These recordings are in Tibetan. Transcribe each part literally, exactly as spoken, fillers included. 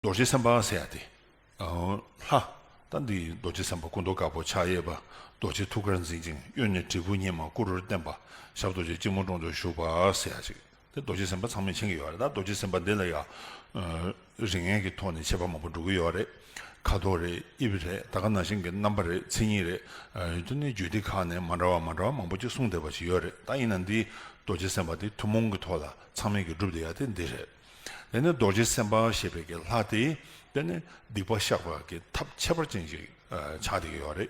རྡོ་རྗེ་སེམས་དཔའ་ཟེར་ཡ་དེ། ལྷ། ད་འདི་རྡོ་རྗེ་སེམས་དཔའ་སྐུ་མདོག་དཀར་པོ་ཕྱག་གཡས་པ། རྡོ་རྗེ་ཐུགས་ཀར་འཛིན་ཅིང་གཡོན་ནས་དྲིལ་བུ་བརྙེས་མ་སྐུ་རུ་བསྟན་པ། ཞབས་རྡོ་རྗེ་སྤྱི་བོའི་དྲུང་དུ་བཞུགས་པ་ཟེར་ཡ་ཅིག་དེ་རྡོ་རྗེ་སེམས་དཔའ་ཚང་མས་མཁྱེན་གྱི་ཡོད་རེད། ད་རྡོ་རྗེ་སེམས་དཔའ་འདི་ལ་ཡང་། རིགས་ངན་གྱི་ཐོག་ནས་ཁྱད་པར་མང་པོ་འགྲོ་གི་ཡོད་རེད། ཁ་དོག་རེད། དབྱིབས་རེད། ད་ག་ནང་བཞིན་གྱི་རྣམ་པ་རེད། མཚན་ཉིད་རེད། དེ་ནས་རྒྱུད་སྡེ་ཁག་ནས་མ་འདྲ་བ་མ་འདྲ་བ་མང་པོ་ཅིག་གསུངས་བསྡད་པ་ཞིག་ཡོད་རེད། ད་ཡིན་ན་འདི་རྡོ་རྗེ་སེམས་དཔའ་དེ་ཐུན་མོང་གི་ཐོག་ལ་ཚང་མས་ཀྱི་སྒྲུབ་བསྡད་ཡ་དེ་འདི་རེད། དེ་ནས་རྡོ་རྗེ་སེམས་དཔའ་ཞེས་པའི་གི་ལྷ་དེ། དེ་ནས་སྡིག་པ་བཤགས་པ་གི་ཐབས་ཁྱད་པར་ཅན་ཞིག་ཆགས་བསྡད་ཀྱི་ཡོད་རེད།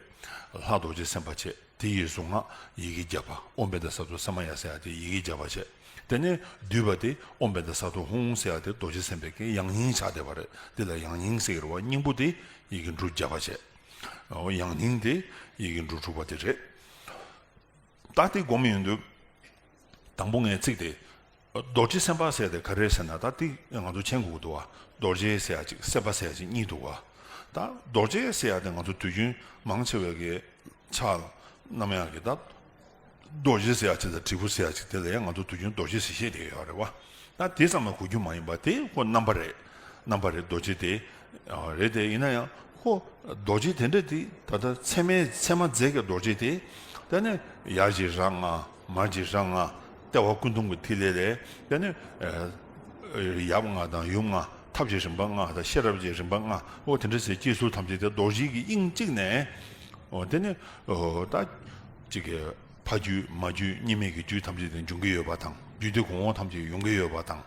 ལྷ་རྡོ་རྗེ་སེམས་དཔའ་བྱས། དེ་ཡི་གཟུངས་སྔགས་ཡི་གེ་བརྒྱ་པ། ཨོཾ་བཛྲ་སཏྭ་སེ་མ་ཡ་ཟེར་ཡ་དེ་ཡི་གེ་བརྒྱ་པ་བྱས། དེ་ནས་བསྡུས་པ་དེ་ཨོཾ་བཛྲ་སཏྭ་ཧཱུྃ་ཟེར་ཡ་དེ་རྡོ་རྗེ་སེམས་དཔའི་གི་ཡང་སྙིང་ཆགས་བསྡད་པ་རེད། དེ་ལ་ཡང་སྙིང་ཟེར་གྱི་རེད་བ། སྙིང་པོ་དེ་ཡི་གེ་འབྲུ་བརྒྱ་པ་བྱས། ཨོ་ཡང་སྙིང་དེ་ཡི་གེ་འབྲུ་དྲུག་པ་དེ་རེད། ད་དེ་སྒོམ་ཡོང་དུས། དང་པོ་ངས་ཚིག་དེ། རྡོ་རྗེ་སེམས་དཔའ་ཟེར་དེ་ག་རེ་ཟེར་ན། ད་དེ་ང་ཚོ་མཁྱེན་དགོས་ཀྱི་འདུག་བ། རྡོ་རྗེ་ཟེར་ཡ་ཅིག་སེམས་དཔའ་ཟེར་ཡ་ཅིག་གཉིས་འདུག་བ། ད་རྡོ་རྗེ་ཟེར་ཡ་དེ་ང་ཚོ་དུས་རྒྱུན་མང་ཆེ་བའི་གི་ཕྱག་བསྣམས་ཡ་གི་ད། རྡོ་རྗེ་ཟེར་ཡ་ཅིག་དང་དྲིལ་བུ་ཟེར་ཡ་ཅིག་དེ་ལ་ཡང་ང་ཚོ་དུས་རྒྱུན་རྡོ་རྗེ་ཟེར་བཤད་བསྡད་ཡོད་རེད་བ། ད་དེ་ཙམ་ལ་གོ་རྒྱུ་མ་ཡིན་པ་དེ་ཁོ་རྣམ་པ་རེད། རྣམ་པ་རེད། རྡོ་རྗེ་དེ། རེད་དེ། ཡིན་ན་ཡང་ཁོ་རྡོ་རྗེ་དེ་འདྲ་དེ་ད་ལྟ་ཚད་མའི་ཚད་མ་རྫས་ཀྱི་རྡོ་རྗེ་དེ། དེ་ནས་ཡར་གྱི་རྭ་ལྔ། མར་གྱི་རྭ་ལྔ། ལྟེ་བ་སྐུ་གདུང་གི་ཐིག་ལེ་ལས། དེ་ནས་ཡབ་ལྔ་དང་ཡུམ་ལྔ། ཐབས་ཀྱི་རིམ་པ་ལྔ་དང་ཤེས་རབ་ཀྱི་རིམ་པ་ལྔ། འོ་དེ་འདྲ་ཟེར་སྐྱེ་ཚུལ་ཐམས་ཅད་དེ་རྡོ་རྗེ་གི་དབྱིངས་གཅིག་ནས། འོ་དེ་ནས་ད་ཅིག་གི་ཕ་རྒྱུད་མ་རྒྱུད་གཉིས་མེད་ཀྱི་རྒྱུད་ཐམས་ཅད་དེ་འབྱུང་གི་ཡོད་པ་དང་། རྒྱུད་སྡེ་གོང་འོག་ཐམས་ཅད་ཡོང་གི་ཡོད་པ་དང་།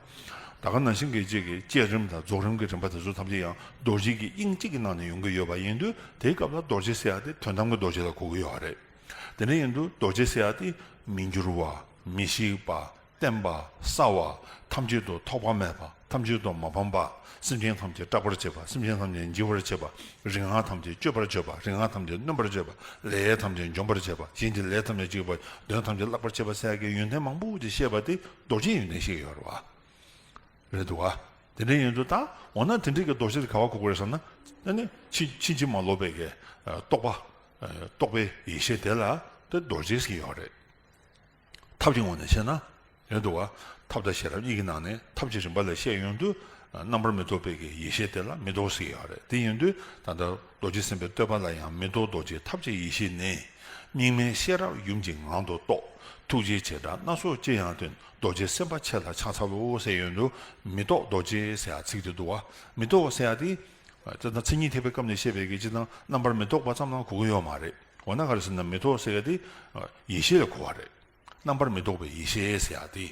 ད་ག་ནང་བཞིན་གྱི་ཅིག་གི་བསྐྱེད་རིམ་དང་རྫོགས་རིམ་གྱི་རིམ་པ་དེ་ཚོ་ཐམས་ཅད་ཡང་རྡོ་རྗེ་གི་དབྱིངས་གཅིག་གི་ནང་ནས་ཡོང་གི་ཡོད་པ་ཡིན་དུས། དེའི་སྐབས་ལ་རྡོ་རྗེ་ཟེར་ཡ་དེ་དོན་དམ་གྱི་རྡོ་རྗེ་ལ་གོ་གི་ཡོད་རེད། དེ་འདྲ་ཡིན་དུས་རྡོ་རྗེ་ཟེར་ཡ་དེ་མི་འགྱུར་བ། མི་ཤིགས་པ། བརྟན་པ། གསལ་བ། ཐམས་ཅད་དུ་ཐོགས་པ་མེད་པ། ཐམས་ཅད་དུ་མ་ཕམ་པ། སེམས་ཅན་ཐམས་ཅད་སྐྲག་པར་བྱེད་པ། སེམས་ཅན་ཐམས་ཅད་འཇིགས་པར་བྱེད་པ། རིག་སྔགས་ཐམས་ཅད་གཅོད་པར་བྱེད་པ། རིག་སྔགས་ཐམས་ཅད་གནོན་པར་བྱེད་པ། ལས་ཐམས་ཅད་འཇོམས་པར་བྱེད་པ། གཞན་གྱི་ལས་ཐམས་ཅད་བྱེད་པ། གདོན་ཐམས་ཅད་བརླག་པར་བྱེད་པ་ཟེར་ཡ་གི་ཡོན་ཏན་མང་པོ་ཅིག་བཤད་པ་དེ་རྡོ་རྗེའི་ཡོན་ཏན་བཤད་ཀྱི་ཡོད་རེད་བ། རེད་འདུག་བ། དེ་འདྲ་ཡིན་དུས་ད་འོ་ན་དེ་འདྲའི་གི་རྡོ་རྗེ་དེ་ག་བ་གོ་དགོས་རེད་ཟེར་ན། ཨ་ནི་ཕྱིན་ཕྱིན་ཅི་མ་ལོག་པའི་གི་རྟོགས་པ། རྟོགས་པའི་ཡེ་ཤེས་དེ་ལ་དེ་རྡོ་རྗེ་ཟེར་གྱི་ཡོད་རེད། ཐབས་ཀྱི་ངོས་ནས་བཤད་ན། རེད་འདུག་བ། ཐབས་དང་ཤེས་རབ་གཉིས་ཀྱི་ནང་ནས་ཐབས་ཀྱི་རིམ་པ་ལ་བཤད་ཡོང་དུས། རྣམ་པར་མི་རྟོག་པའི་གི་ཡེ་ཤེས་དེ་ལ་མི་རྟོག་ཟེར་གྱི་ཡོད་རེད། དེ་ཡིན་དུས་ད་ལྟ་རྡོ་རྗེ་སེམས་དཔའི་བསྟོད་པ་ལ་ཡང་། མི་རྟོག་རྡོ་རྗེ་ཐབས་ཀྱི་ཡེ་ཤེས་ནི། དམིགས་མེད་ཤེས་རབ་ཡུམ་གྱི་ངང་དུ་རྟོགས། ཐུགས་རྗེའི་བྱེ་བྲག་སྣ་ཚོགས་ཅི་ཡང་སྟོན། རྡོ་རྗེ་སེམས་དཔའ་ཁྱེད་ལ་ཕྱག་འཚལ་ལོ་ཟེར་ཡོང་དུས། མི་རྟོག་རྡོ་རྗེ་ཟེར་ཡ་ཚིག་དེ་འདུག་བ། མི་རྟོག་ཟེར་ཡ་དེ། ད་ལྟ་མཚན་ཉིད་ཐེག་པའི་སྐབས་ནས་བཤད་པའི་གི་སྤྱིར་བཏང་རྣམ་པར་མི་རྟོག་པ་ཙམ་ལ་གོ་གི་ཡོད་མ་རེད། འོ་ན་ག་རེ་ཟེར་ན་མི་རྟོག་ཟེར་ཡ་དེ། ཡེ་ཤེས་ལ་གོ་བ་རེད། རྣམ་པར་མི་རྟོག་པའི་ཡེ་ཤེས་ཟེར་ཡ་དེ།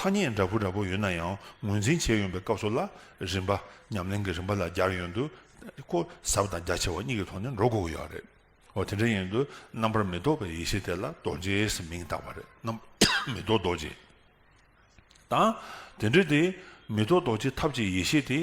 ཐ་སྙད་འདྲ་པོ་འདྲ་པོ་ཡོད་ན་ཡང་ངོས་འཛིན་བྱེད་ཡོང་པའི་སྐབས་སུ་ལ། རིམ་པ། ཉམས་ལེན་གྱི་རིམ་པ་ལ་སྦྱར་ཡོང་དུས། ཁོ་ཟབ་དང་རྒྱ་ཆེ་བ་གཉིས་ཀྱི་ཐོག་ནས་འགྲོ་དགོས་ཀྱི་ཡོད་རེད། འོ་དེ་འདྲ་ཡིན་དུས་རྣམ་པར་མི་རྟོག་པའི་ཡེ་ཤེས་དེ་ལ་རྡོ་རྗེ་ཟེར་མིང་བཏགས་པ་རེད། རྣམ་མི་རྟོག་རྡོ་རྗེ། དང་། དེ་འདྲ་དེ། མི་རྟོག་རྡོ་རྗེ་ཐབས་ཀྱི་ཡེ་ཤེས་དེ།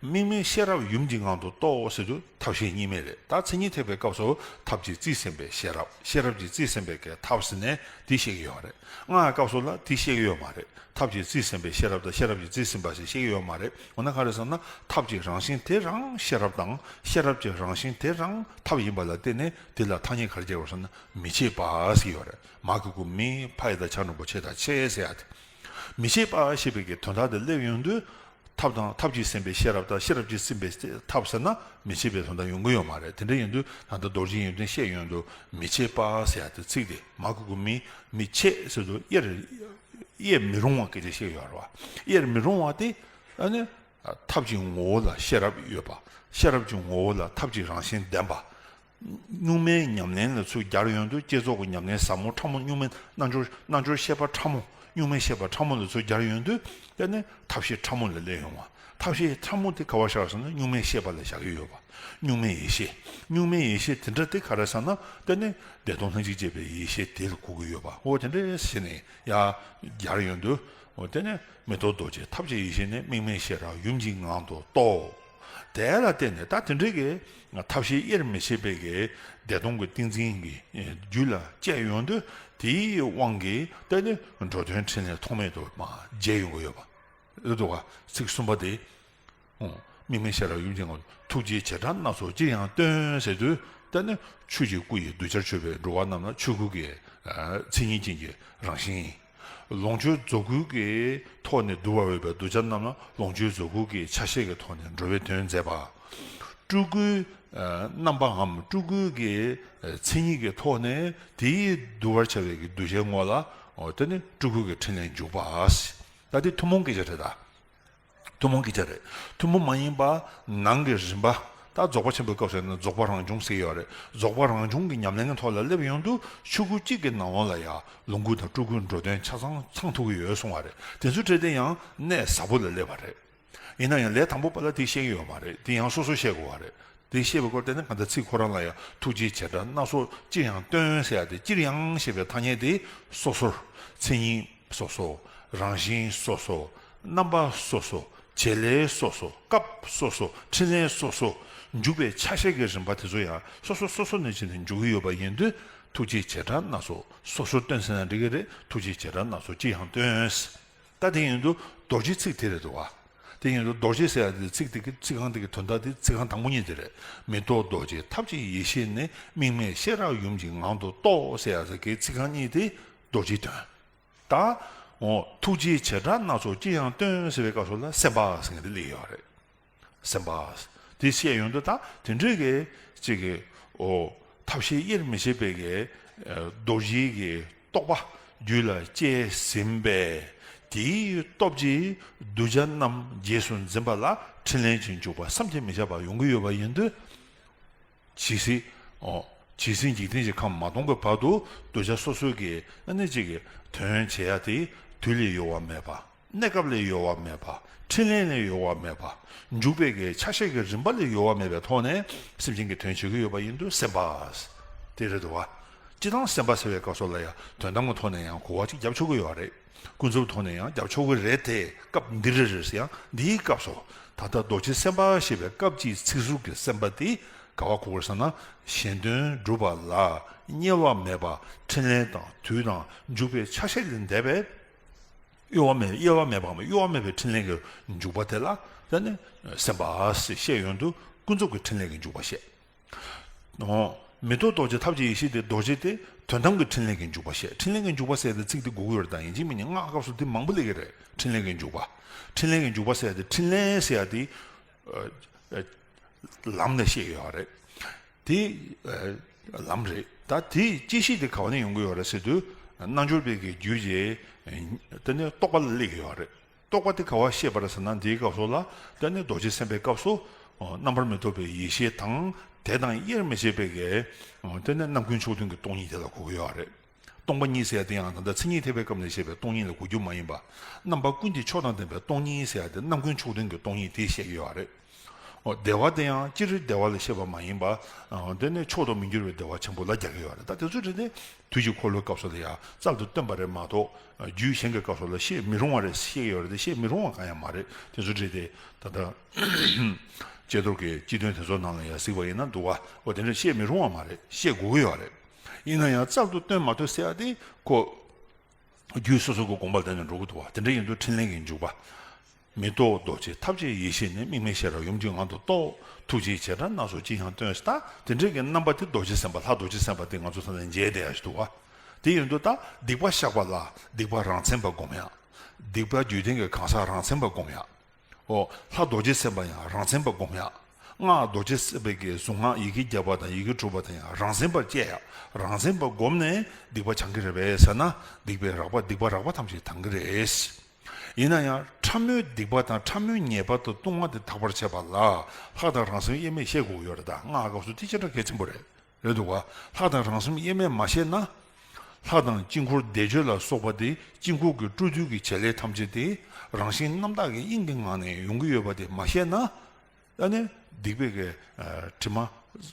དམིགས་མེད་ཤེས་རབ་ཡུམ་གྱི་ངང་དུ་རྟོགས་ཟེར་དུས་ཐབས་ཤེས་གཉིས་མེད་རེད། ད་མཚན་ཉིད་ཐེག་པའི་སྐབས་སུ་ཐབས་ཀྱིས་རྩིས་ཟིན་པའི་ཤེས་རབ། ཤེས་རབ་ཀྱིས་རྩིས་ཟིན་པའི་གི་ཐབས་ཟེར་ནས་དེ་བཤད་ཀྱི་ཡོད་རེད། སྔགས་སྐབས་སུ་ལ་དེ་བཤད་ཀྱི་ཡོད་མ་རེད། ཐབས་ཀྱིས་རྩིས་ཟིན་པའི་ཤེས་རབ་དང་ཤེས་རབ་ཀྱིས་རྩིས་ཟིན་པ་ཞེས་བཤད་ཀྱི་ཡོད་མ་རེད། འོ་ན་ག་རེ་ཟེར་ན་ཐབས་ཀྱི་རང་བཞིན་དེ་རང་ཤེས་རབ་དང་། ཤེས་རབ་ཀྱི་རང་བཞིན་དེ་རང་ཐབས་ཡིན་པ་ལ་བརྟེན་ནས་དེ་ལ་ཐ་སྙད་ག་རེ་བརྒྱབ་པ་ཟེར་ན་མི་ཕྱེད་པ་ཟེར་ཡོད་རེད། མ་གི་གུ་མི། ཕ་ཡི་བཏགས་ཕྱ་འགྲེང་བུ་ཕྱེད་དང་ཕྱེད་ཟེར་ཡ་དེ། མི་ཕྱེད་པ་ཞེས་པའི་གི་དོན་དག་དེ་སླེབས་ཡོང་དུས། ཐབས་དང་ཐབས་ཀྱིས་ཟིན་པའི་ཤེས་རབ་དང་ཤེས་རབ་ཀྱིས་ཟིན་པའི་ཐབས་ཟེར་ན་མི་ཕྱེད་པའི་དོན་དག་ཡོང་གི་ཡོད་མ་རེད། དེ་འདྲ་ཡིན་དུས་ད་ལྟ་རྡོ་རྗེའི་ཡོན་ཏན་བཤད་ཡོང་དུས་མི་ཕྱེད་པ་ཟེར་ཡ་དེ་ཚིག་དེ་མ་གི་གུ་མི། མི་ཕྱེད་ཟེར་དུས་དབྱེར། དབྱེར་མི་རུང་བ་སྐད་ཆ་བཤད་ཡོད་རེད་བ། དབྱེར་མི་རུང་བ་དེ། ཨ་ནི། ཐབས་ཀྱི་ངོ་བོ་ལ་ཤེས་རབ་ཡོད་པ། ཤེས་རབ་ཀྱི་ངོ་བོ་ལ་ཐབས་ཀྱི་རང་བཞིན་ལྡན་པ། གཉུག་མའི་ཉམས་ལེན་ལ་ཚུར་སྦྱར་ཡོང་དུས་བསྐྱེད་རྫོགས་ཀྱི་ཉམས་ལེན་ཟབ་མོ་ཕྲ་མོ། གཉུག་མའི་རྣལ་འབྱོར། རྣལ་འབྱོར་ཤེས་པ་ཕྲ་མོ། གཉུག་མའི་ཤེས་པ་ཕྲ་མོ་ལ་ཚུར་སྦྱར་ཡོང་དུས་དེ་ནི་ཐབས་ཤེས་ཕྲ་མོ་ལ་སླེབས་ཡོང་བ། ཐབས་ཤེས་ཕྲ་མོ་དེ་ག་པར་བཞག་ཟེར་ན་གཉུག་མའི་ཤེས་པ་ལ་བཞག་གི་ཡོད་པ། གཉུག་མའི་ཡེ་ཤེས། གཉུག་མའི་ཡེ་ཤེས་དེ་འདྲ་དེ་ག་རེ་ཟེར་ན་དེ་ནི་བདེ་སྟོང་ལྷན་ཅིག་སྐྱེས་པའི་ཡེ་ཤེས་དེ་ལ་གོ་གི་ཡོད་པ། འོ་དེ་འདྲ་ཞིག་ནས་ཡར་སྦྱར་ཡོང་དུས། འོ་དེ་ནས་མི་རྟོག་རྡོ་རྗེ་ཐབས་ཀྱི་ཡེ་ཤེས་ནི། དམིགས་མེད་ཤེས་རབ་ཡུམ་གྱི་ངང་དུ་རྟོགས། དེ་ལ་བརྟེན་ནས་ད་དེ་འདྲའི་གི་ཐབས་ཤེས་དབྱེར་མི་ཕྱེད་པའི་གི་བདེ་སྟོང་གི་ཏིང་འཛིན་གྱི་རྒྱུད་ལ་སྐྱེས་ཡོང་དུས། དེའི་དབང་གིས་དེ་ནི་འགྲོ་དོན་ཕྲིན་ལས་ཐོགས་མེད་དུ་མར་རྒྱས་ཡོང་གི་ཡོད་པ། འདུག་ག་ཚིག་གསུམ་པ་དེ། ཨོ། དམིགས་མེད་ཤེས་རབ་ཡུམ་གྱི་ངང་དུ། ཐུགས་རྗེའི་བྱེ་བྲག་སྣ་ཚོགས་ཅི་ཡང་སྟོན་ཟེར་དུས། དེ་ནི་ཆོས་ཀྱི་སྐུ་ཡི་གདུལ་བྱར་གྱུར་པའི་འགྲོ་བ་རྣམས་ལ་ཆོས་སྐུ་གི་མཚན་ཉིད་ཅན་གྱི་རང་བཞིན་ཡིན། ལོངས་སྤྱོད་རྫོགས་སྐུ་གི་ཐོག་ནས་བསྡུ་བར་འོས་པའི་གདུལ་བྱ་རྣམས་ལ་ལོངས་སྤྱོད་རྫོགས་སྐུ་གི་ཆ་ཤས་ཀྱི་ཐོག་ནས་འགྲོ་བའི་དོན་མཛད་པ། སྤྲུལ་སྐུའི་རྣམ་པའམ་སྤྲུལ་སྐུའི་གི་མཚན་ཉིད་ཀྱི་ཐོག་ནས་དེའི་བསྡུ་བར་བྱ་བའི་གི་གདུལ་བྱའི་ངོ་ལ་དེ་ནི་སྤྲུལ་སྐུ་གི་ཕྲིན་ལས་འཇུག་པ། ད་དེ་ཐུན་མོང་སྐད་ཆ་རེད་ད། ཐུན་མོང་སྐད་ཆ་རེད། ཐུན་མོང་མ་ཡིན་པ་ནང་གི་རིམ་པ། ད་རྫོགས་པ་ཆེན་པོའི་སྐབས་སུ་ཡིན་ན་རྫོགས་པ་རང་བྱུང་ཟེར་ཡོད་རེད། རྫོགས་པ་རང་བྱུང་གི་ཉམས་ལེན་གྱི་ཐོག་ལ་སླེབས་ཡོང་དུས་ཆོས་སྐུ་གཅིག་གི་ནང་ལོགས་ལ་ཡང་ལོངས་སྐུ་དང་སྤྲུལ་སྐུའི་འགྲོ་དོན་ཆ་ཚང་ཚང་ཐུབ་ཀྱི་ཡོད་གསུང་བ་རེད། དེ་ཚོའི་གྲས་དེ་ཡང་གནད་ཟབ་པོ་ལ་སླེབས་པ་རེད། ཡིན་ན་ཡང་ལས་དང་པོ་པ་ལ་དེ་བཤད་ཀྱི་ཡོད་མ་རེད། དེ་ཡང་སོ་སོ་བཤད་དགོས་པ་རེད། དེ་བཤད་པའི་སྐོར་དེ་ནི་གང་ལྟར་ཚིག་ཁོ་རང་ལ་ཡང་ཐུགས་རྗེའི་བྱེ་བྲག་སྣ་ཚོགས་ཅིར་ཡང་སྟོན་ཟེར་ཡ་དེ། ཅིར་ཡང་ཞེས་པའི་ཐ་སྙད་དེ་སོ་སོར། མཚན་ཉིད་སོ་སོ། རང་བཞིན་སོ་སོ། རྣམ་པ་སོ་སོ། བྱེད་ལས་སོ་སོ། སྐབས་སོ་སོ། ཕྲིན་ལས་སོ་སོ། འཇུག་པའི་ཆ་ཤས་ཀྱི་རིམ་པ་དེ་ཚོ་ཡང་སོ་སོ་སོ་སོ་ནས་བྱས་ནས་འཇུག་གི་ཡོད་པ་ཡིན་དུས། ཐུགས་རྗེའི་བྱེ་བྲག་སྣ་ཚོགས་སོ་སོར་སྟོན་ཟེར་ན་འགྲིག་གི་རེད། ཐུགས་རྗེའི་བྱེ་བྲག་སྣ་ཚོགས་ཅིར་ཡང་སྟོན། ད་དེ་ཡིན་དུས་རྡོ་རྗེའི་ཚིག་དེ་རེད་འདུག་བ། དེ་ཡིན་དུས་རྡོ་རྗེ་ཟེར་ཡ་དེ་ཚིག་དེ་གི་ཚིག་རྐང་དེ་གི་དོན་དག་དེ་ཚིག་རྐང་དང་པོ་གཉིས་དེ་རེད། མེ་ཏོག་རྡོ་རྗེ་ཐབས་ཀྱི་ཡེ་ཤེས་ནི། དམིགས་མེད་ཤེས་རབ་ཡུམ་གྱི་ངང་དུ་རྟོགས་ཟེར་ཡ་ཟེར་གི་ཚིག་རྐང་གཉིས་དེ་རྡོ་རྗེའི་དོན། ད། འོ། ཐུགས་རྗེའི་བྱེ་བྲག་སྣ་ཚོགས་ཅིར་ཡང་སྟོན་ཟེར་བའི་སྐབས་སུ་ལ་སེམས་དཔའ་ཟེར་མཁན་དེ་སླེབས་ཡོད་རེད། སེམས་དཔའ། དེ་བཤད་ཡོང་དུས་ད་དེ་འདྲའི་གི་ཅིག་གི་འོ། ཐབས་ཤེས་དབྱེར་མི་ཕྱེད་པའི་གི་རྡོ་རྗེའི་གི་རྟོག་པ་རྒྱུད་ལ་སྐྱེས་ཟིན་པས། དེའི་སྟོབས་ཀྱིས་གདུལ་བྱ་རྣམས་རྗེས་སུ་འཛིན་པ་ལ་ཕྲིན་ལས་ཀྱི་འཇུག་པ་བསམ་གྱིས་མི་ཁྱབ་པ་ཡོང་གི་ཡོད་པ་ཡིན་དུས། ཇི་སྲིད། འོ། ཇི་སྲིད་འཇིག་རྟེན་གྱི་ཁམས་མ་སྟོངས་པའི་བར་དུ་གདུལ་བྱ་སོ་སོའི་གི་ཨ་ནི་ཅིག་གི་དོན་བྱེད་ཡ་དེ་དུས་ལས་ཡོལ་བ་མེད་པ། གནས་སྐབས་ལས་ཡོལ་བ་མེད་པ། ཕྲིན་ལས་ལས་ཡོལ་བ་མེད་པ། འཇུག་པའི་གི་ཆ་ཤས་ཀྱི་རིམ་པ་ལས་ཡོལ་བ་མེད་པའི་ཐོག་ནས་སེམས་ཅན་གྱི་དོན་བྱེད་ཀྱི་ཡོད་པ་ཡིན་དུས་སེམས་དཔའ། དེ་རེད་འདུག་བ། སྤྱིར་བཏང་སེམས་དཔའ་ཟེར་བའི་སྐབས་སུ་ལ་ཡང་དོན་དམ་གྱི་ཐོག་ནས་ཡང་གོ་བ་གཅིག་རྒྱབ་ཆོག་གི་ཡོད་རེད། ཀུན་རྫོབ་ཐོག་ནས་ཡང་རྒྱབ་ཆོག་གི་རེད་དེ། སྐབས་འདི་རེད་རེད་ཟེར་ཡང་འདིའི་སྐབས་སུ། ད་ལྟ་རྡོ་རྗེ་སེམས་དཔའ་ཞེས་པའི་སྐབས་ཀྱི་ཚིག་ཟུར་གྱི་སེམས་དཔའ་དེ་ག་བ་གོ་དགོས་ཟེར་ན། གཞན་དོན་སྒྲུབ་པ་ལ་དམྱལ་བ་མེད་པ། ཕྲིན་ལས་དང་དུས་དང་འཇུག་པའི་ཆ་ཤས་ལས་འདས་པའི། གཡོ་བ་མེད། གཡོ་བ་མེད་པའམ་གཡོ་བ་མེད་པའི་ཕྲིན་ལས་ཀྱི་འཇུག་པ་དེ་ལ་ད་ནི་སེམས་དཔའ་ཞེས་བཤད་ཡོང་དུས་ཀུན་རྫོབ་ཀྱི་ཕྲིན་ལས་ཀྱི་འཇུག་པ་བཤད། འོ། མེ་ཏོག་རྡོ་རྗེ་ཐབས་ཀྱི་ཡེ་ཤེས་དེ། རྡོ་རྗེ་དེ་དོན་དམ་གྱི་ཕྲིན་ལས་ཀྱི་འཇུག་པ་བཤད། ཕྲིན་ལས་ཀྱི་འཇུག་པ་ཟེར་ཏེ་ཚིག་དེ་དགོས་ཀྱི་ཡོད་རེད། ད་ཡིན་གཅིག་མིན་གཉིས་སྔགས་སྐབས་སུ་དེ་མང་པོ་སླེབས་ཀྱི་རེད། ཕྲིན་ལས་ཀྱི་འཇུག་པ། ཕྲིན་ལས་ཀྱི་འཇུག་པ་ཟེར་ཏེ་ཕྲིན་ལས་ཟེར་ཡ་དེ། ཨ། ཨ། ལམ་ནས་བཤད་ཡོད་རེད། དེ། ཨ། ལམ་རེད། ད་དེ་དཔྱད་གཞི་དེ་ག་བ་ནས་ཡོང་གི་ཡོད་རེད་ཟེར་དུས། རྣལ་འབྱོར་པའི་གི་རྒྱུད་ཀྱི། ཨ། དེ་ནས་རྟོགས་པ་ལ་སླེབས་ཀྱི་ཡོད་རེད། རྟོགས་པ་དེ་ག་བ་ཤེས་པར་ཟེར་ན། འདིའི་སྐབས་སུ་ལ་དེ་ནི་རྡོ་རྗེ་སེམས་དཔའི་སྐབས་སུ། ཨོ། རྣམ་པར་མི་རྟོག་པའི་ཡེ་ཤེས་དང་། དེ་དང་དབྱེར་མི་ཕྱེད་པའི་གི། ཨོ། དེ་ནི་རྣམ་ཀུན་ཕྱོགས་མཐུན་གྱི་སྟོང་ཉིད་དེ་ལ་གོ་གི་ཡོད་རེད། སྟོང་པ་ཉིད་ཟེར་ཡ་དེ་ཡང་ད་ལྟ་མཚན་ཉིད་ཐེག་པའི་སྐབས་ནས་བཤད་པའི་སྟོང་ཉིད་ལ་གོ་རྒྱུ་མ་ཡིན་པ། རྣམ་པ་ཀུན་གྱི་མཆོག་དང་ལྡན་པའི་སྟོང་ཉིད་ཟེར་ཡ་དེ་རྣམ་ཀུན་ཕྱོགས་མཐུན་གྱི་སྟོང་ཉིད་དེ་བཤད་ཀྱི་ཡོད་རེད། ཨོ། བདེ་བ་དེ་ཡང་སྤྱིར་བདེ་བ་ལ་བཤད་པ་མ་ཡིན་པ། ཨོ། དེ་ནི་མཆོག་ཏུ་མི་འགྱུར་བའི་བདེ་བ་ཆེན་པོ་ལ་རྒྱག་གི་ཡོད་རེད། ད་དེ་ཚོ་རེད་དེ། དུས་ཀྱི་འཁོར་ལོའི་སྐབས་སུ་ལ་ཡང་རྩལ་དུ་བཏོན་པ་རེད་མ་གཏོགས། རྒྱུད་གཞན་གྱི་སྐབས་སུ་ལ་བཤད་མི་རུང་བ་རེད། བཤད་ཡོད་རེད་དེ། བཤད་མི་རུང་བ་གང་ཡང་མ་རེད། དེ་ཚོ་རེད་དེ། ད་ལྟ་ཀྱེ་རྡོར་གྱི་སྤྱི་དོན་དེ་ཚོ་ནང་ལ་ཡང་གཟིགས་པ་ཡིན་ན་འདུག་བ། འོ། དེ་འདྲ་བཤད་མི་རུང་བ་མ་རེད། བཤད་དགོས་ཀྱི་ཡོད་རེད། ཡིན་ན་ཡང་རྩལ་དུ་བཏོན་མ་ཐུབ་ཟེར་ཡ་དེ་ཁོ། རྒྱུད་སོ་སོ་གི་དགོངས་པ་ལྡན་ནས་འགྲོ་གི་འདུག་བ། དེ་འདྲ་ཡིན་དུས་ཕྲིན་ལས་ཀྱི་འཇུག་པ། མེ་ཏོག་རྡོ་རྗེ་ཐབས་ཀྱི་ཡེ་ཤེས་ནི། དམིགས་མེད་ཤེས་རབ་ཡུམ་གྱི་ངང་དུ་རྟོགས། ཐུགས་རྗེའི་བྱེ་བྲག་སྣ་ཚོགས་ཅིར་ཡང་སྟོན། ད་དེ་འདྲའི་གི་རྣམ་པ་དེ་རྡོ་རྗེ་སེམས་དཔའ། ལྷ་རྡོ་རྗེ་སེམས་དཔའ་དེ་ང་ཚོ་ས་ནས་མཇལ་བསྡད་ཡ་ཞིག་འདུག་བ། དེ་ཡིན་དུས་ད་སྡིག་པ་བཤགས་པ་ལ་སྡིག་པ་རང་མཚན་པ་སྒོམ་ཡ། སྡིག་པ་རྒྱུད་ལྡན་གྱི་གང་ཟག་རང་མཚན་པ་སྒོམ་ཡ། ཨོ། ལྷ་རྡོ་རྗེ་སེམས་དཔའ་ཡང་རང་མཚན་པ་སྒོམ་ཡ། སྔགས་རྡོ་རྗེ་སེམས་དཔའི་གི་གཟུངས་སྔགས་ཡི་གེ་བརྒྱ་པ་དང་ཡི་གེ་དྲུག་པ་དང་ཡང་རང་མཚན་པར་བཅས་ཡ། རང་མཚན་པ་བསྒོམས་ནས་སྡིག་པ་སྦྱང་གི་རེད་པས་ཟེར་ན། སྡིག་པའི་རགས་པ། སྡིག་པ་རགས་པ་ཐམས་ཅད་དག་གི་རེད། ཡིན་ན་ཡང་ཕྲ་མོའི་སྡིག་པ་དང་ཕྲ་མོའི་ཉེས་པ་དང་ལྟུང་བ་དེ་དག་པར་བྱེད་པ་ལ་ལྷག་དང་རང་སེམས་དབྱེར་མེད་ཤེས་དགོས་ཀྱི་ཡོད་རེད། ད་སྔགས་སྐབས་སུ་དེ་ཅི་འདྲ་གལ་ཆེན་པོ་རེད། རེད་འདུག་བ། ལྷག་དང་རང་སེམས་དབྱེར་མེད་མ་ཤེས་ན། ལྷ་དང་དཀྱིལ་འཁོར་བཟླས་བརྗོད་ལ་སོགས་པ་དེ་དཀྱིལ་འཁོར་གྱི་སྤྲོ་བསྡུ་གི་བྱེད་ལས་ཐམས་ཅད་དེ་རང་བཞིན་རྣམ་དག་གི་དབྱིངས་ཀྱི་ངང་ནས་ཡོང་གི་ཡོད་པ་དེ་མ་ཤེས་ན། ཨ་ནི་སྡིག་པའི་གི་ཨ་དྲི་མ་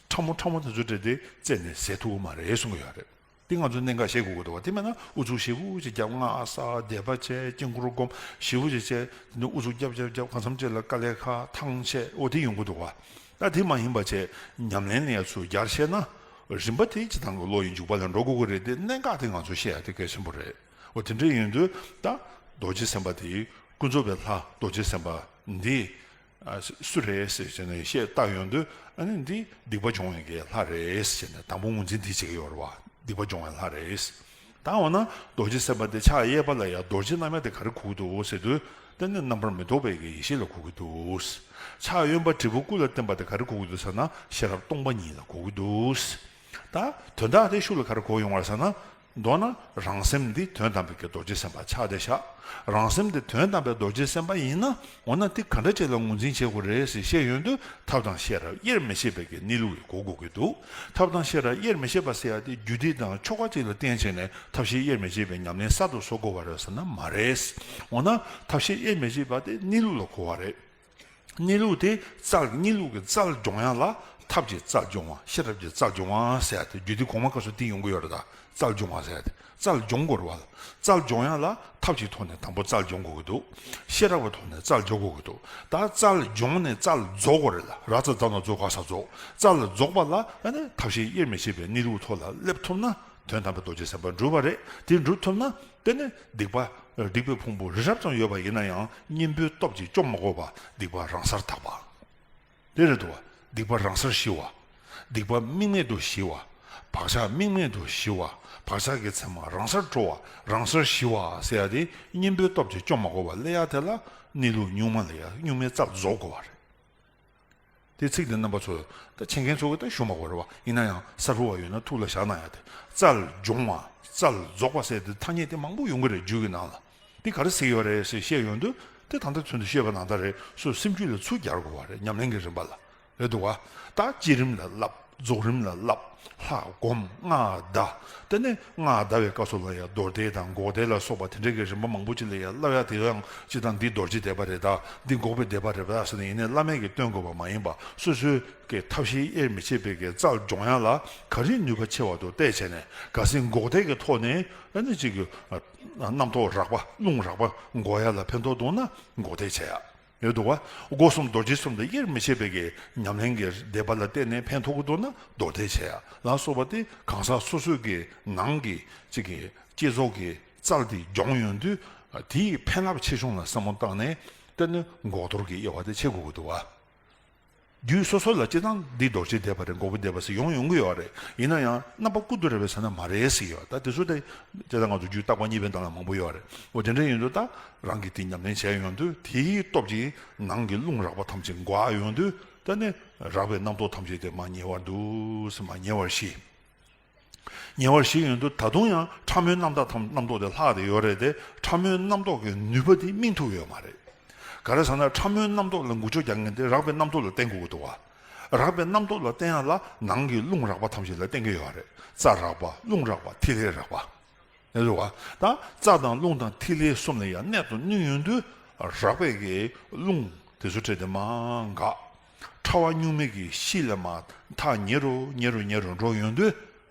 ཕྲ་མོ་ཕྲ་མོ་དེ་ཚོ་སྤྲད་དེ་རྩད་ནས་ཟད་ཐུབ་ཀྱི་མ་རེད་གསུང་གི་ཡོད་རེད། དེ་ང་ཚོ་གནད་འགག་ཤེས་དགོས་ཀྱི་འདུག་བ། དེ་མེད་ན་ཨུ་ཚུགས་ཞེ་པོ་ཅིག་རྒྱབ། སྔགས་བསགས། བཟླས་པ་བྱས། དཀྱིལ་འཁོར་བསྒོམ། ཞེ་པོ་ཅིག་བྱས། དེ་ནས་ཨུ་ཚུགས་རྒྱབ་རྒྱབ་རྒྱབ། གང་འཚམ་ཅིག་ལ་དཀའ་ལས་ཁག་ཐང་ཆད། འོ་དེ་ཡོང་གི་འདུག་བ། ད་དེ་མ་ཡིན་པ་བྱས། ཉམས་ལེན་ལ་ཡ་ཚུར་རྒྱར་བཤད་ན། རིམ་པ་དེ་སྤྱིར་བཏང་གི་བློ་ཡི་འཇུག་པ་ལ་འགྲོ་དགོས་ཀྱི་རེད་དེ། གནད་འགག་དེ་ང་ཚོ་ཤེས་ཡ་དེ་གལ་ཆེན་པོ་རེད། འོ་དེ་འདྲ་ཡིན་དུས་ད་རྡོ་རྗེ་སེམས་དཔའ་དེ། ཀུན་རྫོབ་པའི་ལྷ་རྡོ་རྗེ་སེམས་དཔའ་འདི། ཨ། སུ་རེད་ཟེར་བྱས་ནས་བཤད་བཏང་ཡོང་དུས། ཨ་ནི་འདི་སྡིག་པ་སྦྱོང་བའི་གི་ལྷ་རེད་ཟེར་ནས་དང་པོ་ངོས་འཛིན་འདི་བྱེད་ཀྱི་ཡོད་རེད་བ། སྡིག་པ་སྦྱོང་བའི་ལྷ་རེད། ད་འོ་ན་རྡོ་རྗེ་སེམས་དཔའ་དེ་ཕྱག་གཡས་པ་ལ་ཡང་རྡོ་རྗེ་རྣམ་དབྱེ་དེ་ག་རེ་གོ་གི་འདུག་ཟེར་དུས། དེ་ནི་རྣམ་པར་མི་རྟོག་པའི་གི་ཡེ་ཤེས་ལ་གོ་གི་འདུག། ཕྱག་གཡོན་པ་དྲིལ་བུ་སྐུ་ལ་བསྟན་པ་དེ་ག་རེ་གོ་གི་འདུག་ཟེར་ན། ཤེས་རབ་སྟོང་པ་ཉིད་ལ་གོ་གི་འདུག། ད་དོན་དག་དེ་ཤུགས་ལ་ག་རེ་གོ་ཡོང་བ་རེད་ཟེར་ན། མདོར་ན་རང་སེམས་འདི་དོན་དམ་པའི་གི་རྡོ་རྗེ་སེམས་དཔའ་ཆགས་བསྡད་ཤག། རང་སེམས་འདི་དོན་དམ་པའི་རྡོ་རྗེ་སེམས་དཔའ་ཡིན་ན། འོ་ན་དེ་ག་འདྲ་ཅིག་ལ་ངོས་འཛིན་བྱེད་དགོས་རེད་ཟེར་བཤད་ཡོང་དུས། ཐབས་དང་ཤེས་རབ་དབྱེར་མི་ཕྱེད་པའི་གི་གནས་ལུགས་ལ་གོ་དགོས་ཀྱི་འདུག། ཐབས་དང་ཤེས་རབ་དབྱེར་མི་ཕྱེད་པ་ཟེར་ཡ་དེ་རྒྱུ་དེ་དང་ཆོ་ག་ཅིག་ལ་བརྟེན་བྱས་ནས་ཐབས་ཤེས་དབྱེར་མི་ཕྱེད་པའི་ཉམས་ལེན་གསར་དུ་བཟོ་དགོས་པ་རེད་ཟེར་ན་མ་རེད། འོ་ན་ཐབས་ཤེས་དབྱེར་མི་ཕྱེད་པ་དེ་གནས་ལུགས་ལ་གོ་བ་རེད། གནས་ལུགས་དེ་རྩལ། གནས་ལུགས་ཀྱི་རྩལ་སྦྱོང་ཡ་ལ་ཐབས་ཀྱི་རྩལ་སྦྱོང་བ། ཤེས་རབ་ཀྱི་རྩལ་སྦྱོང་བ་ཟེར་ཡ་དེ་རྒྱུད་སྡེ་གོང་མ་སྐབས་སུ་དེ་ཡོང་གི་ཡོད་རེད། ད་རྩལ་སྦྱོང་བ་ཟེར་ཡ་དེ་རྩལ་སྦྱོང་དགོས་རེད་བ། རྩལ་སྦྱོང་ཡ་ལ་ཐབས་ཀྱི་ཐོག་ནས་དང་པོ་རྩལ་སྦྱོང་དགོས་ཀྱི་འདུག། ཤེས་རབ་ཀྱི་ཐོག་ནས་རྩལ་སྦྱོང་དགོས་ཀྱི་འདུག། ད་རྩལ་སྦྱོང་ནས་རྩལ་རྫོགས་དགོས་རེད་ལ། ར་ཙ་ཛ་ན་རྫོགས། ག་ས་རྫོགས། རྩལ་རྫོགས་པ་ལ་ཨ་ནི་ཐབས་ཤེས་དབྱེར་མི་ཕྱེད་པའི་གནས་ལུགས་ཐོག་ལ་སླེབས་ཐུབ་ན། དོན་དམ་པའི་རྡོ་རྗེ་སེམས་དཔའ་འགྲུབ་པ་རེད། དེ་འགྲུབ་ཐུབ་ན། དེ་ནི་སྡིག་པ། སྡིག་པའི་ཕུང་པོ་རི་རབ་ཙམ་ཡོད་པ་ཡིན་ན་ཡང་། གཉེན་པོའི་སྟོབས་ཀྱིས་སྐྱོབ་མ་དགོས་པ། སྡིག་པ་རང་སར་དག་པ། དེ་རེད་འདུག་བ། སྡིག་པ་རང་སར་ཞི་བ། སྡིག་པ་དམིགས་མེད་དུ་ཞི་བ། བག་ཆགས་དམིགས་མེད་དུ་ཞི་བ། བག་ཆགས་ཀྱི་མཚན་མ་རང་སར་གྲོལ་བ། རང་སར་ཞི་བ་ཟེར་ཡ་དེ་གཉེན་པོའི་སྟོབས་ཀྱིས་སྐྱོབ་མ་དགོས་པ་སླེབས་ཡ་དེ་ལ། གནས་ལུགས་གཉུག་མ་ལ་ཡ་གཉུག་མའི་རྩལ་རྫོགས་དགོས་པ་རེད། དེ་ཚིག་དེ་རྣམ་པ་ཚོ། ད་མཁྱེན་མཁན་ཚོ་གིས་ད་ཞུ་མ་དགོས་རེད་བ། ཡིན་ན་ཡང་གསལ་པོ་བ་ཡོད་ན་ཐུགས་ལ་བཞག་གནང་ཡ་དེ། རྩལ་སྦྱོང་བ། རྩལ་རྫོགས་པ་ཟེར་དེ་ཐ་སྙད་དེ་མང་པོ་ཡོང་གི་རེད། རྒྱུད་ཀྱི་ནང་ལ། འདི་ག་རེ་ཟེར་ཡོད་རེད་ཟེར་བཤད་ཡོང་དུས། དེ་ད་ལྟ་ཚུན་དུ་བཤད་པ་ནང་ལྟར་རེད། སོ་སེམས་རྒྱུད་ལ་ཚུར་སྦྱར་དགོས་པ་རེད། ཉམས་ལེན་གྱི་རིམ་པ་ལ་རེད་འདུག་བ། ད་བསྐྱེད་རིམ་ལ་བསླབ། རྫོགས་རིམ་ལ་བསླབ། ལྷ་སྒོམ། སྔགས་བཟླ། དེ་ནས་སྔགས་བཟླ་བའི་སྐབས་སུ་ལ་ཡང་རྡོར་བཟླས་དང་འགོག་བཟླས་ལ་སོགས་པ་དེ་འདྲའི་གི་རིམ་པ་མང་པོ་ཅིག་ལ་ཡང་བསླབ་ཡ་དེ་ཡང་། སྤྱིར་བཏང་འདི་རྡོ་རྗེ་བཟླས་པ་རེད་ད། འདི་འགོག་པའི་བཟླས་པ་རེད་ད་ཟེར་ནས་ཡིན་ནའི་བླ་མས་ཀྱིས་སྟོན་དགོས་པ་མ་ཡིན་པ། སོ་སོའི་གི་ཐབས་ཤེས་དབྱེར་མི་ཕྱེད་པའི་གི་རྩལ་སྦྱོང་ཡ་ལ་ག་རེ་ནུས་པ་ཆེ་བ་འདུག་བལྟས་བྱས་ནས། གལ་སྲིད་འགོག་བཟླས་ཀྱི་ཐོག་ནས་ཨ་ནི་གཅིག་གི་རྣམ་རྟོག་རགས་པ། རླུང་རགས་པ་འགོག་ཡ་ལ་ཕན་ཐོགས་འདུག་ན། འགོག་བཟླས་བྱེད་ཡ་ཡོད་འདུག་བ། སྒོ་གསུམ་རྡོ་རྗེ་གསུམ་དང་དབྱེར་མི་ཕྱེད་པའི་གི་ཉམས་ལེན་གྱི་བཟླས་པ་ལ་བརྟེན་ནས་ཕན་ཐོགས་ཀྱི་འདུག་ན། རྡོར་བཟླས་བྱེད་ཡ་ལ་སོགས་པ་དེ་གང་ཟག་སོ་སོའི་གི་ནང་གི་གཅིག་གི་བསྐྱེད་རྫོགས་ཀྱི་རྩལ་དེ་སྦྱོང་ཡོང་དུས། དེའི་ཕན་རླབས་ཆེ་ཆུང་ལ་བསམ་བློ་བཏང་ནས། དེ་ནི་འགོག་གཏོར་གྱི་དབྱེ་བ་དེ་ཕྱེ་དགོས་ཀྱི་འདུག་བ། རྒྱུད་སོ་སོ་ལ་སྤྱིར་བཏང་འདི་རྡོ་རྗེ་བཟླས་པ་རེད། འགོག་པའི་བཟླས་པ་ཟེར་ཡོང་ཡོང་གི་ཡོད་རེད། ཡིན་ན་ཡང་རྣམ་པ་ཀུན་ཏུ་རེ་བའི་ས་ན་མ་རེད་ཟེར་གྱི་ཡོད། ད་དེ་ཚོ་དེ་སྤྱིར་བཏང་ང་ཚོ་རྒྱུད་བརྟག་པ་གཉིས་པའི་ནང་ལ་མང་པོ་ཡོད་རེད། འོ་དེ་འདྲ་ཡིན་དུས་ད་རང་གིས་དེ་ཉམས་ལེན་བྱས་ཡོང་དུས། དེའི་སྟོབས་ཀྱིས་ནང་གི་རླུང་རགས་པ་ཐམས་ཅད་འགོག་ཡོང་དུས། ད་ནི་རགས་པའི་རྣམ་རྟོག་ཐམས་ཅད་དེ་མར་ཉེ་བར་འདུག་ཟེར། མར་ཉེ་བར་ཞི། ཉེ་བར་ཞི་ཡོང་དུས་ད་དུང་ཡང་ཕྲ་མོའི་རྣམ་དག་ཐམས། རྣམ་རྟོག་དེ་ལྷག་བསྡད་ཡོད་རེད་དེ། ཕྲ་མོའི་རྣམ་རྟོག་གི་ནུས་པ་དེ་སྨིན་ཐུབ་ཡོད་མ་རེད། ག་རེ་ཟེར་ན། ཕྲ་མོའི་རྣམ་རྟོག་ལ་འགུལ་སྐྱོད་རྒྱག་མཁན་དེ་རགས་པའི་རྣམ་རྟོག་ལ་བརྟེན་དགོས་ཀྱི་འདུག་བ། རགས་པའི་རྣམ་རྟོག་ལ་བརྟེན་ཡ་ལ་ནང་གི་རླུང་རགས་པ་ཐམས་ཅད་ལ་བརྟེན་གྱི་ཡོད་རེད། རྩ་རགས་པ། རླུང་རགས་པ། ཐིག་ལེ་རགས་པ། རེད་བ། ད་རྩ་དང་རླུང་དང་ཐིག་ལེ་གསུམ་ལ་ཡང་གནད་དུ་བསྣུན་ཡོང་དུས། རགས་པའི་གི་རླུང་དེ་ཚོ་ཁྲིད་དེ་མར་འགག། ཕྲ་བ་གཉུག་མའི་གི་གཤིས་ལ་མར་ཐག་ཉེ་རུ་ཉེ་རུ་ཉེ་རུ་འགྲོ་ཡོང་དུས།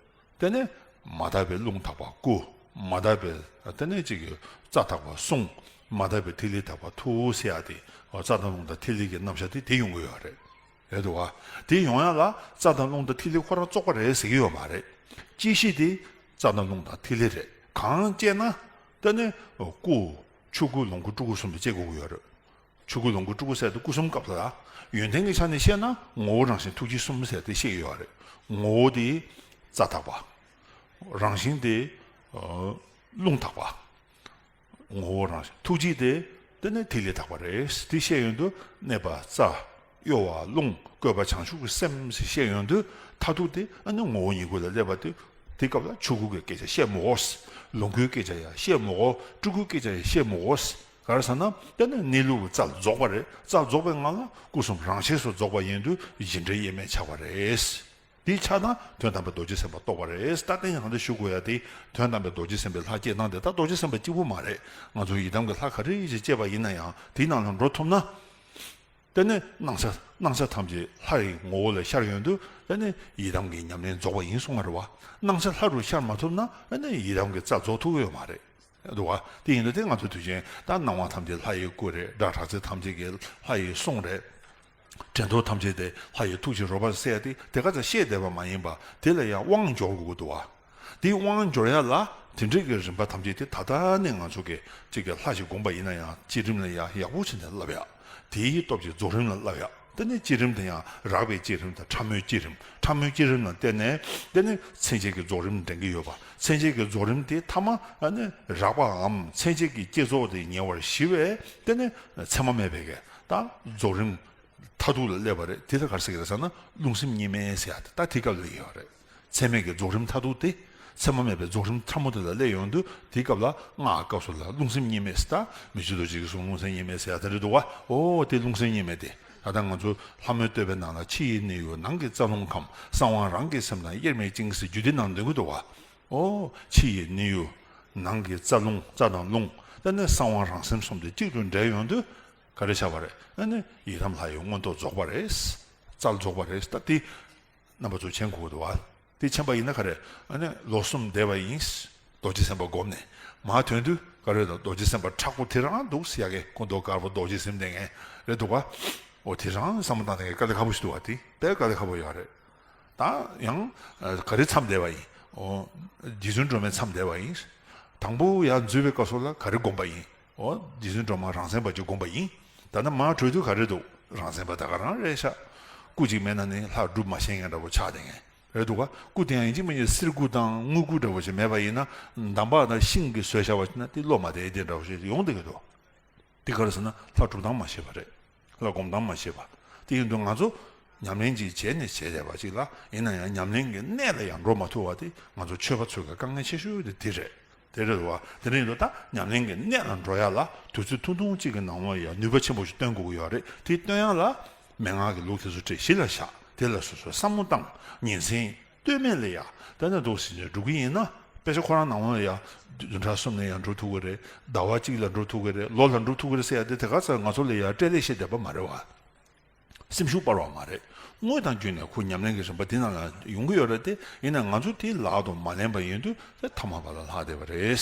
དེ་ནས་མ་དག་པའི་རླུང་དག་པ་སྐུ། མ་དག་པའི་དེ་ནས་གཅིག་གི་རྩ་དག་པ་གསུང་། མ་དག་པའི་ཐིག་ལེ་དག་པ་ཐུགས་ཟེར་ཡ་དེ། རྩ་དང་རླུང་དང་ཐིག་ལེ་གི་རྣམ་གཞག་དེ་དེ་ཡོང་གི་ཡོད་རེད། རེད་འདུག་བ། དེ་ཡོང་ཡ་ལ་རྩ་དང་རླུང་དང་ཐིག་ལེ་ཁོ་རང་བཙོག་པ་རེད་ཟེར་གྱི་ཡོད་མ་རེད། གཅེས་གཞི་དེ་རྩ་དང་རླུང་དང་ཐིག་ལེ་རེད། གང་བཅད་ན། དེ་ནས་སྐུ། ཆོས་སྐུ། ལོངས་སྐུ། སྤྲུལ་སྐུ་གསུམ་དེ་བཅད་དགོས་ཀྱི་ཡོད་རེད། ཆོས་སྐུ། ལོངས་སྐུ། སྤྲུལ་སྐུ་ཟེར་དུས་སྐུ་གསུམ་སྐབས་ལ། ཡོན་ཏན་གྱི་ཆ་ནས་བཤད་ན་ངོ་བོ་རང་བཞིན་ཐུགས་རྗེ་གསུམ་ཟེར་དེ་བཤད་ཀྱི་ཡོད་རེད། ངོ་བོ་དེ་རྩ་དག་པ། རང་བཞིན་དེ་རླུང་དག་པ། ངོ་བོ་རང་བཞིན། ཐུགས་རྗེ་དེ་དེ་ནི་ཐིག་ལེ་དག་པ་རེད། དེ་བཤད་ཡོང་དུས་གནས་པ་རྩ། གཡོ་བ་རླུང་། བཀོད་པ་བྱང་ཆུབ་ཀྱི་སེམས་ཞེས་བཤད་ཡོང་དུས། མཐར་ཐུག་དེ་ཨ་ནི་ངོ་བོ་ཉིད་སྐུ་ལ་སླེབས་པ་དེ། དེ་སྐབས་ལ་ཆོས་སྐུ་གི་སྐད་ཆ་བཤད་མི་དགོས། ལོངས་སྐུའི་སྐད་ཆ་ཡང་བཤད་མི་དགོས། སྤྲུལ་སྐུའི་སྐད་ཆ་ཡང་བཤད་མི་དགོས། ག་རེ་ཟེར་ན། དེ་ནི་གནས་ལུགས་ཀྱི་རྩལ་རྫོགས་པ་རེད། རྩལ་རྫོགས་པའི་ངང་ལ་སྐུ་གསུམ་རང་ཆས་སུ་རྫོགས་པ་ཡིན་དུས་གཞི་འབྲས་དབྱེར་མེད་ཆགས་པ་རེད། དེ་ཆགས་ན་དོན་དམ་པའི་རྡོ་རྗེ་སེམས་དཔའ་རྟོགས་པ་རེད། ད་ལྟ་ཡང་གང་འདྲ་ཞུ་དགོས་ཡ་དེ། དོན་དམ་པའི་རྡོ་རྗེ་སེམས་དཔའི་ལྷ་སྐྱེས་སྟངས་དེ། ད་རྡོ་རྗེ་སེམས་དཔའ་གཅིག་པུ་མ་རེད། ང་ཚོ་ཡི་དམ་གྱི་ལྷ་ག་རེ་ཞིག་སྐྱེས་པ་ཡིན་ན་ཡང་དེའི་ནང་ལ་འགྲོ་ཐུབ་ན། དེ་ནས་སྣང་ཆ། སྣང་ཆ་ཐམས་ཅད་ལྷ་ཡི་ངོ་བོ་ལ་ཤར་ཡོང་དུས། དེ་ནས་ཡི་དམ་གྱི་ཉམས་ལེན་རྫོགས་པ་ཡིན་གསུང་བ་རེད་བ། སྣང་ཆ་ལྷ་རུ་ཤར་མ་ཐུབ་ན། དེ་ནས་ཡི་དམ་གྱི་རྩལ་རྫོགས་ཐུབ་ཀྱི་ཡོད་མ་རེད། འདུག་བ། དེ་ཡིན་དུས་དེ་ང་ཚོ་དུས་ཆེན་ད་སྣང་བ་ཐམས་ཅད་ལྷ་ཡི་སྐུ་རེད། སྒྲ་གྲགས་ཚད་ཐམས་ཅད་ཀྱི་ལྷ་ཡི་གསུང་རེད། དྲན་རྟོག་ཐམས་ཅད་དེ་ལྷ་ཡི་ཐུགས་ཀྱི་རོལ་པ་ཟེར་ཡ་དེ་དེ་ག་ཚོད་བཤད་བསྡད་པ་མ་ཡིན་པ། དེ་ལ་ཡང་དབང་འབྱོར་དགོས་ཀྱི་འདུག་བ། དེའི་དབང་འབྱོར་ཡ་ལ་དེ་འདྲའི་གི་རིམ་པ་ཐམས་ཅད་དེ་ད་ལྟ་ནས་ང་ཚོ་གི་གཅིག་གི་ལྷ་ཞིག་བསྒོམ་པ་ཡིན་ན་ཡང་བསྐྱེད་རིམ་ལ་ཡང་ཡག་པོ་བྱས་ནས་བསླབ་ཡ། དེའི་སྟོབས་ཀྱིས་རྫོགས་རིམ་ལ་བསླབ་ཡ། དེ་ནས་བསྐྱེད་རིམ་དེ་ཡང་རགས་པའི་བསྐྱེད་རིམ་དང་ཕྲ་མོའི་བསྐྱེད་རིམ། ཕྲ་མོའི་བསྐྱེད་རིམ་ལ་བརྟེན་ནས་དེ་ནས་མཚན་བཅས་ཀྱི་རྫོགས་རིམ་འདྲེན་གྱི་ཡོད་པ། མཚན་བཅས་ཀྱི་རྫོགས་རིམ་དེ་ཐ་མ་ཨ་ནི་རགས་པའམ་མཚན་བཅས་ཀྱི་བསྐྱེད་རྫོགས་དེ་ཉེ་བར་ཞི་བས་དེ་ནས་མཚན་མ་མེད་པའི་གི་ད་རྫོགས་རིམ་མཐར་ཐུག་ལ་སླེབས་པ་རེད། དེ་ལ་ག་རེ་ཟེར་གྱི་རེད་ཟེར་ན་རླུང་སེམས་གཉིས་མེད་ཟེར་ཡ་དེ་ད་དེ་སྐབས་ལ་ཡོད་རེད། མཚན་མེད་ཀྱི་རྫོགས་རིམ་མཐར་ཐུག་དེ། མཚན་མ་མེད་པའི་རྫོགས་རིམ་ཕྲ་མོ་དེ་ལ་སླེབས་ཡོང་དུས་དེའི་སྐབས་ལ་སྔགས་སྐབས་སུ་ལ་རླུང་སེམས་གཉིས་མེད་ཟེར། ད་མི་ཆོས་རྡོ་རྗེ་གིས་གསུངས་རླུང་སེམས་གཉིས་མེད་ཟེར་ཡ་དེ་རེད་འདུག་བ། ཨོ་དེ་རླུང་སེམས་གཉིས་མེད་དེ། ད་ལྟ་ང་ཚོ་ལྷ་མོའི་བསྟོད་པའི་ནང་ལ་ཕྱི་ཡི་ནི་གཡུ་ནང་གི་རྩ་རླུང་ཁམས། གསང་བ་རང་གི་སེམས་དང་དབྱེར་མེད་ཅིང་ཟེར་རྒྱུད་སྡེ་ནང་འདོན་གྱི་འདུག་བ། ཨོ་ཕྱི་ཡི་ནི་གཡུ་ནང་གི་རྩ་རླུང་རྩ་དང་རླུང་། ད་ནི་གསང་བ་རང་སེམས་གསུམ་དེ་གཅིག་ཏུ་འདྲེས་ཡོང་དུས་ག་རེ་ཆགས་པ་རེད། ཨ་ནི་ཡི་དམ་ལྷ་ཡི་མངོན་རྟོགས་རྫོགས་པ་རེད། རྩལ་རྫོགས་པ་རེད། ད་དེ་རྣམ་པ་ཚོ་མཁྱེན་དགོས་འདུག་བ། དེ་མཁྱེན་པ་ཡིན་ན་ག་རེ། ཨ་ནི་ལོ་གསུམ་བསྡད་པ་ཡིན། རྡོ་རྗེ་སེམས་དཔའ་བསྒོམས་ནས་མར་ཐོན་དུས་ག་རེ་དང་རྡོ་རྗེ་སེམས་དཔའ་མཁྲེགས་པོ་དེ་རང་འདུག་ཟེར་ཡ་གི་སྐུ་མདོག་དཀར་པོ་རྡོ་རྗེ་སེམས་ལྡན་མཁན་རེད་འདུག་བ། འོ་དེ་རང་བསམ་བློ་བཏང་ནས་དཀའ་ལས་ཁག་པོ་ཞིག་འདུག་བ། དེ་དཔེ་དཀའ་ལས་ཁག་པོ་ཡོད་རེད། ད་ཡང་ག་རེ་མཚམས་བསྡད་པ་ཡིན། འོ་རྗེ་བཙུན་སྒྲོལ་མའི་མཚམས་བསྡད་པ་ཡིན། དང་པོ་ཡར་འཛུལ་བའི་སྐབས་སུ་ལ་ག་རེ་བསྒོམས་པ་ཡིན། འོ་རྗེ་བཙུན་སྒྲོལ་མ་རང་མཚན་པ་ཅིག་བསྒོམས་པ་ཡིན། ད་ནི་མར་བྲོས་དུས་ག་རེ་འདུག་རང་མཚན་པ་ད་ག་རང་རེད་ཤག་སྐུ་གཅིག་མེད་ན་ནི་ལྷ་སྒྲུབ་མ་ཤེས་མཁན་འདྲ་པོ་ཆགས་བསྡད་མཁན་རེད་འདུག་ག་སྐུ་དེ་ཡང་ཡིན་གཅིག་མིན་གཅིག་གསེར་སྐུ་དང་དངུལ་སྐུ་འདྲ་པོ་ཞིག་མེད་པ་ཡིན་ན་འདམ་བག་དང་ཤིང་གིས་བཟོས་བཞག་པ་ཞིག་ན་དེ་བློ་མ་བདེ་དེ་འདྲ་པོ་ཞིག་ཡོང་བསྡད་ཀྱི་འདུག་དེ་ག་རེ་ཟེར་ན་ལྷ་སྒྲུབ་སྟངས་མ་ཤེས་པ་རེད། ལྷ་སྒོམ་སྟངས་མ་ཤེས་པ། དེ་ཡིན་དུས་ང་ཚོ་ཉམས་ལེན་ཅིག་བྱས་ནས་བྱས་བསྡད་པ་ཅིག་ལ་ཡིན་ན་ཡང་ཉམས་ལེན་གྱི་གནད་ལ་ཡང་འགྲོ་མ་ཐུབ་པ་དེ་ང་ཚོ་ཆོས་པ་ཚོའི་དཀའ་ངལ་ཆེ་ཤོས་དེ་དེ་རེད། དེ་རེད་བ། དེ་འདྲ་ཡིན་དུས་ད་ཉམས་ལེན་གྱི་གནད་ལ་འགྲོ་ཡ་ལ་དུས་ཚོད་ཐུང་ཐུང་གཅིག་གི་ནང་ལ་ཡང་ནུས་པ་ཆེན་པོ་ཞིག་བཏོན་དགོས་ཀྱི་ཡོད་རེད། དེ་བཏོན་ཡ་ལ་མན་ངག་གི་ལུགས་དེ་ཚོ་བྲིས་གཞི་ལ་བཞག་དེ་ལ་སོ་སོའི་བསམ་བློ་བཏང་ཉིན་མཚན་ལྟོས་མེད་ལ་ཡ་ད་ནི་འདུག་ཟིན་ནས་འགྲོ་གི་ཡིན་ན། དཔེ་ཆ་ཁོ་རང་ནང་ལ་ཡ་བདུན་ཕྲག་གསུམ་ནས་ཡང་འགྲོ་ཐུབ་ཀྱི་རེད། ཟླ་བ་གཅིག་ལ་འགྲོ་ཐུབ་ཀྱི་རེད། ལོ་ལ་འགྲོ་ཐུབ་ཀྱི་རེད་ཟེར་ཡ་དེ་དེ་ག་ཚོད་ང་ཚོ་ལ་ཡ་སྤྲེལ་ལད་བཤད་བསྡད་པ་མ་རེད་བ། སེམས་ཤུགས་སྤར་བ་མ་རེད། དངོས་དང་བརྒྱུད་ནས་ཁོ་ཉམས་ལེན་གྱི་རིམ་པ་འདི་ནང་ལ་ཡོང་གི་ཡོད་རེད་དེ། ཡིན་ན་ང་ཚོ་དེ་ལག་ཏུ་མ་ལེན་པ་ཡིན་དུས་དེ་ཐ་མལ་པ་ལ་ལྷག་བསྡད་པ་རེད།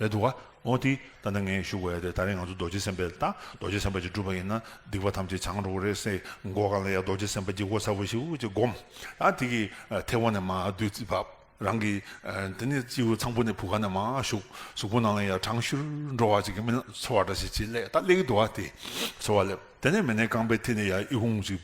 རེད་འདུག་བ། འོ་དེ་ད་ལྟ་ངས་ཞུ་དགོས་ཡ་དེ་ད་རེས་ང་ཚོ་རྡོ་རྗེ་སེམས་དཔའི་ད་རྡོ་རྗེ་སེམས་དཔའ་ཅིག་སྒྲུབ་པ་ཡིན་ན་སྡིག་པ་ཐམས་ཅད་བྱང་འགྲོ་གི་རེད་ཟེར་མགོ་སྒང་ལ་ཡ་རྡོ་རྗེ་སེམས་དཔའ་ལྗིད་ཁོག་ཚ་པོ་ཞིག་ཅིག་བསྒོམ། ད་དེ་གི་མཐེ་བོ་ནས་མར་བདུད་རྩི་ཕབ། རང་གི་དེ་ནས་སྤྱི་བོ་ཚངས་བུག་ནས་བུ་ག་ནས་མར་ཞུགས། གཟུགས་པོ་ནང་ལ་ཡ་གྲང་ཤུར་འགྲོ་བ་ཅིག་གི་མི་ཚོར་བ་འདྲ་ཞིག་ཅིག་སླེབས། ད་སླེབས་ཀྱི་འདུག་བ། དེ་ཚོར་བ་སླེབས། དེ་ནས་མེ་ནས་རྐང་པའི་མཐིལ་ནས་ཡ་ཨི་ཁུང་ཅིག་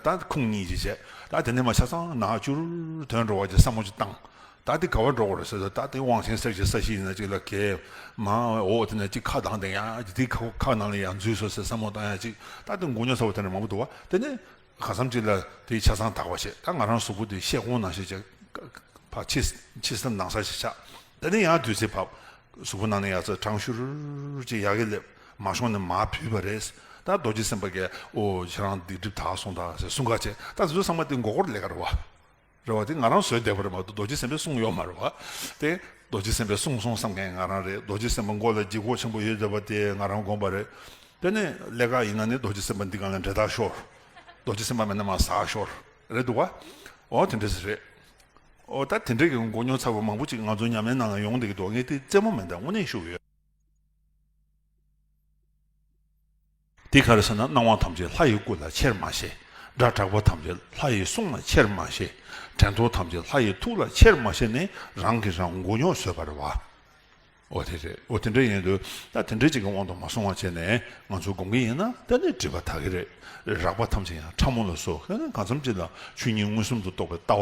ད་ཁུང་གཉིས་ཅིག་བྱས། ད་དེ་ནས་མར་ཆ་ཚང་ནག་ཅུར་ཐོན་འགྲོ་བ་ཅིག་བསམ་བློ་ཅིག་བཏང་། ད་དེ་ག་བར་འགྲོ་དགོས་རེད་ཟེར་ད་ད་དེ་དབང་ཆེན་གསེར་གྱི་ས་གཞི་ཡིན་ན་ཅིག་ལ་གས་མ་འོ་དེ་ན་ཅིག་ཁ་གདངས་དེ་ཡང་དེ་ཁ་ཁ་ནང་ལ་ཡང་འཛུལ་སོང་ཟེར་བསམ་བློ་བཏང་ཡ་ཅིག་ད་དེ་མགོ་རྙོག་ཚ་བོ་དེ་འདྲ་མང་པོ་འདུག་བ། དེ་ནས་གང་འཚམ་ཅིག་ལ་དེ་ཆ་ཚང་དག་པ་བྱས། ད་ང་རང་གཟུགས་པོ་དེ་ཤེལ་སྒོང་ནང་བཞིན་བྱས་ཕར་ཕྱི་ཕྱི་ས་ནང་ས་ཞིག་ཆགས། དེ་ནས་ཡང་བདུད་རྩི་ཕབ། གཟུགས་པོ་ནང་ནས་ཡར་ཚུར་གྲང་ཤུར་ཅིག་ཡར་གི་སླེབས། མ་ཤོང་ནས་མར་བུད་པ་རེད། ད་རྡོ་རྗེ་སེམས་དཔའ་གིས་ཨོ་ཁྱེད་རང་སྡིག་སྒྲིབ་དག་སོང་ད་ཟེར་གསུང་ག་བྱས། ད་དེ་ཚོ་ཚང་མ་དེ་མགོ་སྐོར་ལས་ཀ་རེད་བ། རེད་བ། དེ་ང་རང་བཟོས་བསྡད་པ་རེད་མ་གཏོགས་རྡོ་རྗེ་སེམས་དཔས་གསུངས་ཡོད་མ་རེད་བ། དེ་རྡོ་རྗེ་སེམས་དཔས་གསུངས་སོང་བསམ་མཁན་ང་རང་རེད། རྡོ་རྗེ་སེམས་དཔའ་མགོ་ལ་ལྗིད་ཁོག་ཆེན་པོ་ཡོད་བསྡད་པ་དེ་ང་རང་དགོངས་པ་རེད། དེ་ནས་ཀླད་ཀ་ཡིན་ན་ནི་རྡོ་རྗེ་སེམས་དཔའ་འདི་སྒང་ལ་འདྲེ་ཐག་ཤོར། རྡོ་རྗེ་སེམས་དཔའ་མེད་ན་མར་ཟག་ཤོར། རེད་འདུག་བ། འོ་དེ་འདྲ་ཞིག་རེད། འོ་ད་དེ་འདྲའི་གི་མགོ་རྙོག་ཚ་བོ་མང་པོ་ཅིག་ང་ཚོ་ཉམས་ལེན་ནང་ལ་ཡོང་བསྡད་ཀྱི་འདུག་ངས་དེ་རྩེད་མོ་མིན་ད་དངོས་གནས་ཞུ་གི་ཡོད། དེ་ག་རེ་ཟེར་ན་སྣང་བ་ཐམས་ཅད་ལྷ་ཡི་སྐུ་ལ་ཆེར་མ་ཤེས། སྒྲ་གྲགས་པ་ཐམས་ཅད་ལྷ་ཡི་གསུང་ལ་ཆེར་མ་ཤེས། དྲན་རྟོག་ཐམས་ཅད་ལྷ་ཡི་ཐུགས་ལ་ཆེར་མ་ཤེས་ནས་རང་གིས་རང་མགོ་རྙོག་བཟོས་པ་རེད་བ། འོ་དེ་རེད། འོ་དེ་འདྲ་ཡིན་དུས་ད་དེ་འདྲ་ཅིག་གི་དབང་དུ་མ་སོང་བ་བྱས་ནས་ང་ཚོ་སྒོམ་གྱི་ཡིན་ན་ད་ནི་སྒྲིབ་པ་དག་གི་རེད། རགས་པ་ཐམས་ཅད་ཡང་ཕྲ་མོ་ལ་སོགས་ད་ནི་གང་འཚམ་ཅིག་ལ་ཆོས་ཉིད་མངོན་སུམ་དུ་རྟོགས་པའི་ལྟ་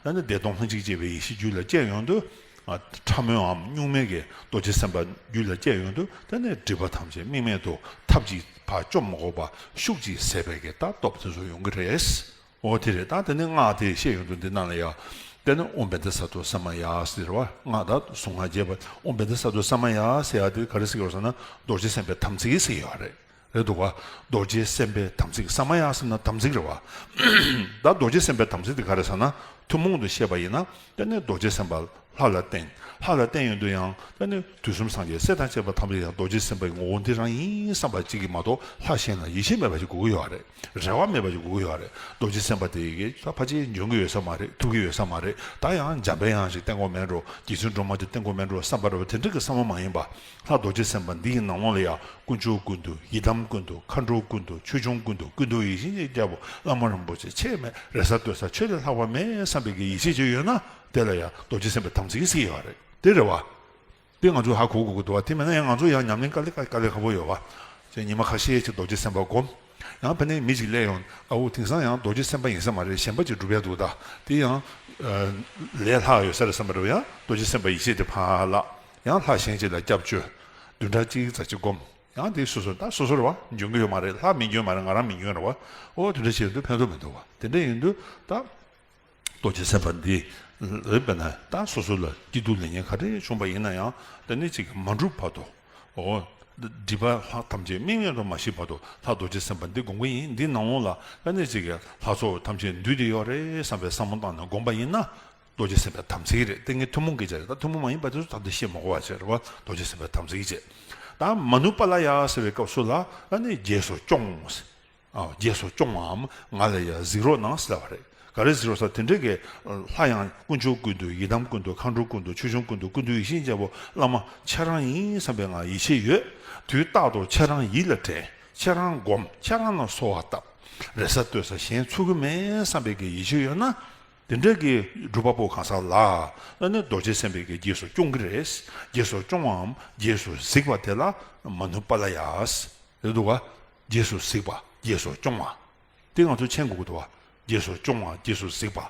བ། ད་ནི་བདེ་སྟོང་ལྷན་ཅིག་སྐྱེས་པའི་ཡེ་ཤེས་རྒྱུད་ལ་སྐྱེས་ཡོང་དུས། ཕྲ་མོའམ་གཉུག་མའི་གི་རྡོ་རྗེ་སེམས་དཔའ་རྒྱུད་ལ་སྐྱེས་ཡོང་དུས་ད་ནི་སྒྲིབ་པ་ཐམས་ཅད་དམིགས་མེད་དུ་ཐབས་ཀྱིས་ཕར་བཅོམ་མ་དགོས་པ་ཤུགས་ཀྱིས་ཟད་པའི་གི་ད་སྟོབས་དེ་ཚོ་ཡོང་གི་རེད། འོ་དེ་རེད། ད་དེ་ནི་སྔགས་དེ་བཤད་ཡོང་དུས་འདི་ནང་ལ་ཡ། དེ་ནི་ཨོཾ་བཛྲ་སཏྭ་ས་མ་ཡ་ཟེར་བ། སྔགས་ད་གཟུངས་སྔགས་རྒྱས་པ་ཨོཾ་བཛྲ་སཏྭ་ས་མ་ཡ་ཟེར་ཡ་དེ་ག་རེ་ཟེར་གི་རེད་ཟེར་ན་རྡོ་རྗེ་སེམས་དཔའི་དམ་ཚིག་ཟེར་ཡོད་རེད། རེད་འདུག་བ། རྡོ་རྗེ་སེམས་དཔའི་དམ་ཚིག་ས་མ་ཡ་ཟེར་ན་དམ་ཚིག་རེད་བ། ད་རྡོ་རྗེ་སེམས་དཔའི་དམ་ཚིག་དེ་ག་རེ་ཟེར་ན་ཐུན་མོང་དུ་བཤད་པ་ཡིན་ན་དེ་ནི་རྡོ་རྗེ་སེམས་དཔའ་ལྷ་ལ་བརྟེན། ལྷ་ལ་བརྟེན་ཡོང་དུས་ཡང་ད་ནི་དུས་གསུམ་སངས་རྒྱས་སྲས་དང་བཅས་པ་ཐམས་ཅད་ཀྱང་རྡོ་རྗེ་སེམས་དཔའི་ངོ་བོ་འདི་རང་ཡིན་བསམ་པ་གཅིག་གིས་མ་གཏོགས་ལྷ་གཞན་ལ་ཡིད་ཆེས་མེད་པ་ཞིག་དགོས་ཀྱི་ཡོད་རེད། རེ་བ་མེད་པ་ཞིག་དགོས་ཀྱི་ཡོད་རེད། རྡོ་རྗེ་སེམས་དཔའ་དེ་ཡི་གེ་ད་ཕལ་ཆེར་འཇོན་གྱི་ཡོད་ས་མ་རེད། ཐུབ་ཀྱི་ཡོད་ས་མ་རེད། ད་ཡང་འཇམ་པའི་དབྱངས་ཤིག་བསྟེན་དགོས་མེད་འགྲོ། རྗེ་བཙུན་སྒྲོལ་མ་དེ་བསྟེན་དགོས་མེད་འགྲོ་བསམ་པ་འདྲ་བོ་དེ་འདྲ་གི་བསམ་བློ་མ་ཡིན་པ། ལྷ་རྡོ་རྗེ་སེམས་དཔའ་འདི་ཡི་ནང་ལོགས་ལ་ཡང་དཀོན་མཆོག་ཀུན་འདུས། ཡི་དམ་ཀུན་འདུས། མཁའ་འགྲོ་ཀུན་འདུས། ཆོས་སྐྱོང་ཀུན་འདུས། ཀུན་འདུས་ཡེ་ཤེས་ཀྱི་རྒྱལ་པོ་བླ་མ་རིན་པོ་ཆེ་ཆེས་མེད། རེ་ས་ལྟོས་ས་ཆོས་ལས་ལྷག་པ་མེད་བསམ་པའི་གི་ཡིད་ཆེས་ཅིག་ཡོད་ན་དེ་ལ་ཡང་རྡོ་རྗེ་སེམས་དཔའི་དམ་ཚིག་ཟེར་ཡོད་རེད། དེ་རེད་བ། དེ་ང་ཚོས་ཧ་གོ་དགོས་ཀྱི་འདུག་བ། དེ་མེད་ན་ཡང་ང་ཚོ་ཡང་ཉམས་ལེན་དཀའ་ལས་དཀའ་ལས་ཁག་པོ་ཡོད་བ། ཅེས་ཉི་མ་ཁ་ཤས་ཅིག་རྡོ་རྗེ་སེམས་དཔའ་སྒོམ། ཡང་ཕ་ནས་མི་ཅིག་སླེབས་ཡོང་། ཨ་འུ་དེང་སང་ཡང་རྡོ་རྗེ་སེམས་དཔའ་ཡིན་ས་མ་རེད། གཞན་པ་ཅིག་སྒྲུབ་ཡ་འདུག་ད། དེ་ཡང་ལས་ལྷག་ཡོད་ས་རེད་བསམ་པ་རེད། ཡང་རྡོ་རྗེ་སེམས་དཔའ་ཡིད་ཆེས་དེ་ཕར་བརླག། ཡང་ལྷ་གཞན་ཅིག་ལ་སྐྱབས་བཅོལ། བདུན་ཕྲག་གཅིག་ཙམ་ཅིག་སྒོམ། ཡང་དེ་སོ་སོ་ད་སོ་སོ་རེད་བ། འཇོན་གི་ཡོད་མ་རེད། ལྷ་མི་འཇོན་མ་རེད། ང་རང་མི་འཇོན་རེད་བ། ཨོ་དེ་འདྲ་བྱེད་དུས་ཕན་ཐོགས་མི་འདུག་བ། དེ་འདྲ་ཡིན་དུས་ད། རྡོ་རྗེ་སེམས་དཔའ་འདི་རེད་པས་ན། ད་སོ་སོ་ལ་སྐྱིད་སྡུག་ལེགས་ཉེས་ག་རེ་བྱུང་པ་ཡིན་ན་ཡང་དེ་ནི་ཅིག་མ་འགྲུབ་བར་དུ། འོ། སྒྲིབ་པ་ལྷག་ཐམས་ཅད་དམིགས་མེད་དུ་མ་ཞིག་བར་དུ་ལྷ་རྡོ་རྗེ་སེམས་དཔའ་འདི་སྒོམ་གྱི་ཡིན། འདི་ནང་ལོགས་ལ་ད་ནི་ཅིག་ལྷ་ཚོགས་ཐམས་ཅད་འདུས་ཏེ་ཡོད་རེད་བསམ་པའི་བསམ་བློ་བཏང་ནས་སྒོམ་པ་ཡིན་ན། རྡོ་རྗེ་སེམས་དཔའི་དམ་ཚིག་རེད། དེ་ངས་ཐུན་མོང་གི་ཆ་རེད། ད་ཐུན་མོང་མ་ཡིན་པ་དེ་ཚོ་ད་འདི་བཤད་མ་དགོས་པ་བྱས་རེད་བ། རྡོ་རྗེ་སེམས་དཔའི་དམ་ཚིག་བྱས། ད་མ་ནུ་པ་ལ་ཡ་ཟེར་བའི་སྐབས་སུ་ལ་ད་ནི་རྗེས་སུ་སྐྱོང་། ཨ། རྗེས་སུ་སྐྱོང་བའམ་ང་ལ་ཡང་གཟིགས་རོགས་གནང་ཟེར་བ་རེད། ག་རེ་གཟིགས་རོགས་ཟེར། དེ་འདྲའི་གི་ལྷ་ཡང་དཀོན་མཆོག་ཀུན་འདུས། ཡི་དམ་ཀུན་འདུས། མཁའ་འགྲོ་ཀུན་འདུས། ཆོས་སྐྱོང་ཀུན་འདུས། ཀུན་འདུས་ཡེ་ཤེས་མཇལ་བོ་བླ་མ་ཁྱེད་རང་ཡིན་བསམ་པའི་ང་ཡིད་ཆེས་ཡོད། དུས་རྟག་ཏུ་ཁྱེད་རང་ཡིད་ལ་དྲན། ཁྱེད་རང་སྒོམ། ཁྱེད་རང་ལ་གསོལ་བ་བཏབ། རེ་ས་ལྟོས་ས་གཞན་ཚུགས་ཀྱི་མེད་བསམ་པའི་གི་ཡིད་ཆེས་ཡོད་ན། དེ་འདྲའི་གི་སྒྲུབ་པ་པོ་གང་ཟག་ལ་ཨ་ནི་རྡོ་རྗེ་སེམས་དཔའི་གི་རྗེས་སུ་སྐྱོང་གི་རེད། རྗེས་སུ་སྐྱོང་བའམ་རྗེས་སུ་གཟིགས་པ་དེ་ལ་མ་ནུ་པ་ལ་ཡ། རེད་འདུག་བ། རྗེས་སུ་གཟིགས་པ། རྗེས་སུ་སྐྱོང་བ། དེ་ང་ཚོ་མཁྱེན་དགོས་ཀྱི་འདུག་བ། རྗེས་སུ་སྐྱོང་བ། རྗེས་སུ་གཟིགས་པ།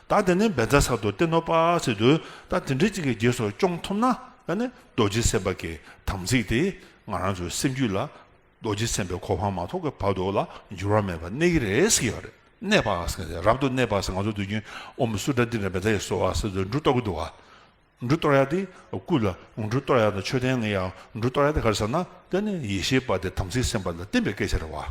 ད་དེ་ནས་བཛྲ་སཏྭ་ཏེ་ནོ་པ་ཟེར་དུས་ད་དེ་འདྲའི་ཅིག་གི་རྗེས་སུ་སྐྱོང་ཐུབ་ན་ཨ་ནི་རྡོ་རྗེ་སེམས་དཔའ་གི་དམ་ཚིག་དེ་ང་རང་ཚོའི་སེམས་རྒྱུད་ལ་རྡོ་རྗེ་སེམས་དཔའི་གོ་འཕང་མ་ཐོབ་ཀྱི་བར་དུ་ལ་འགྱུར་བ་མེད་པར་གནས་ཀྱི་རེད་ཟེར་གྱི་ཡོད་རེད། གནས་པ་ཟེར་གྱི་རབ་ཏུ་གནས་པ་ཟེར། ང་ཚོ་དུས་རྒྱུན་ཨོཾ་སུ་དྲ་ཏི་ར་མེ་ད་ཡེ་སྭཱ་ཧཱ་ཟེར་དུས་འབྲུ་གཏོར་གྱི་འདུག་བ། འབྲུ་གཏོར་ཡ་དེ་སྐུ་ལ་འབྲུ་གཏོར་ཡ་དང་མཆོད་རྟེན་ལ་ཡང་འབྲུ་གཏོར་ཡ་དེ་ག་རེ་ཟེར་ན་དེ་ནི་ཡེ་ཤེས་པ་དེ་དམ་ཚིག་སེམས་དཔའ་ལ་བརྟེན་པའི་སྐད་ཆ་རེད་བ།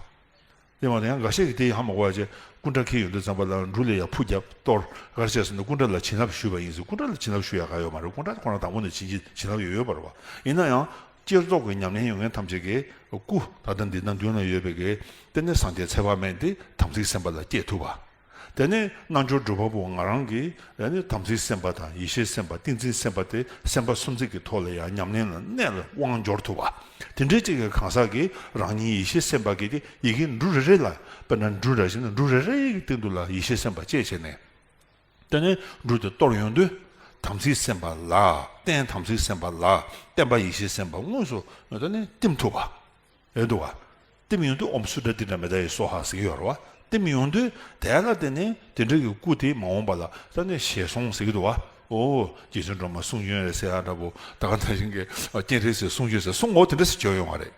དེ་མ་གཏོགས་ཡང་འགའ་ཤས་ཀྱིས་དེ་ཧ་མ་གོ་བ་བྱས། སྐུ་འདྲ་འཁྱེར་ཡོང་དུས་ཙམ་པ་ལ་འབྲུ་ལ་ཡང་ཕུར་བརྒྱབ་གཏོར། ག་རེ་བྱས་ཟེར་ན་སྐུ་འདྲ་ལ་བྱིན་རླབས་ཞུས་པ་ཡིན་ཟེར། སྐུ་འདྲ་ལ་བྱིན་རླབས་ཞུ་ཡ་ག་ཡོད་མ་རེད། སྐུ་འདྲ་ཁོ་རང་དང་པོ་ནས་བྱིན་གྱིས་བྱིན་རླབས་ཡོད་ཡོད་པ་རེད་བ། ཡིན་ན་ཡང་། བསྐྱེད་རྫོགས་ཀྱི་ཉམས་ལེན་ཡོད་མཁན་ཐམས་ཅད་ཀྱིས་སྐུ་ད་ལྟ་འདི་ན་མདུན་ན་ཡོད་པའི་གི་དེ་ནི་སངས་རྒྱས་ཚེ་དཔག་མེད་འདི་དམ་ཚིག་སེམས་དཔའ་ལ་སྐྱེས་ཐུབ་པ། དེ་ནས་རྣལ་འབྱོར་སྒྲུབ་པ་པོ་ང་རང་གིས་ཨ་ནི་དམ་ཚིག་སེམས་དཔའ་དང་ཡེ་ཤེས་སེམས་དཔའ་ཏིང་འཛིན་སེམས་དཔའ་དེ་སེམས་དཔའ་གསུམ་ཚིག་གི་ཐོག་ལ་ཡང་ཉམས་ལེན་ལ་གནས་ལ་དབང་འབྱོར་ཐུབ་པ། དེ་འདྲའི་ཅིག་གི་གང་ཟག་གིས་རང་ཉིད་ཡེ་ཤེས་སེམས་དཔའ་གི་དེ་ཡི་གེ་འབྲུ་རེ་རེ་ལ་དཔེར་ན་འབྲུ་འདྲ་ཞིག་ན་འབྲུ་རེ་རེ་ཡི་སྟེང་དུ་ལ་ཡེ་ཤེས་སེམས་དཔའ་བསྐྱེད་བྱས་ནས། དེ་ནས་འབྲུ་དེ་གཏོར་ཡོང་དུས་དམ་ཚིག་སེམས་དཔའ་ལ་རྟེན་དམ་ཚིག་སེམས་དཔའ་ལ་བརྟེན་པ་ཡེ་ཤེས་སེམས་དཔའ་དངོས་སུ་དེ་ནས་བསྟིམ་ཐུབ་པ། རེད་འདུག་བ། བསྟིམ་ཡོང་དུས་ཨོཾ་སུ་དྲ་ཏི་དྲ་མེ་ད་ཡེ་སྭཱ་ཧཱ་ཟེར་གྱི་ཡོད་རེད་བ། བསྟིམ་ཡོང་དུས་དེ་ལ་བརྟེན་ནས་དེ་འདྲ་གི་སྐུ་དེ་མ་འོངས་པ་ལ་ད་ནི་ཞལ་གསུང་ཟེར་གྱི་འདུག་བ། ཨོ། རྗེ་བཙུན་སྒྲོལ་མ་གསུང་བྱོན་རེད་ཟེར་ཡ་འདྲ་པོ། ད་ག་ད་བཞིན་གྱི་སྤྱན་རས་གཟིགས་གསུང་བྱོན་ཟེར་གསུང་འོ་དེ་འདྲ་ཟེར་བྱོན་ཡོང་བ་རེད།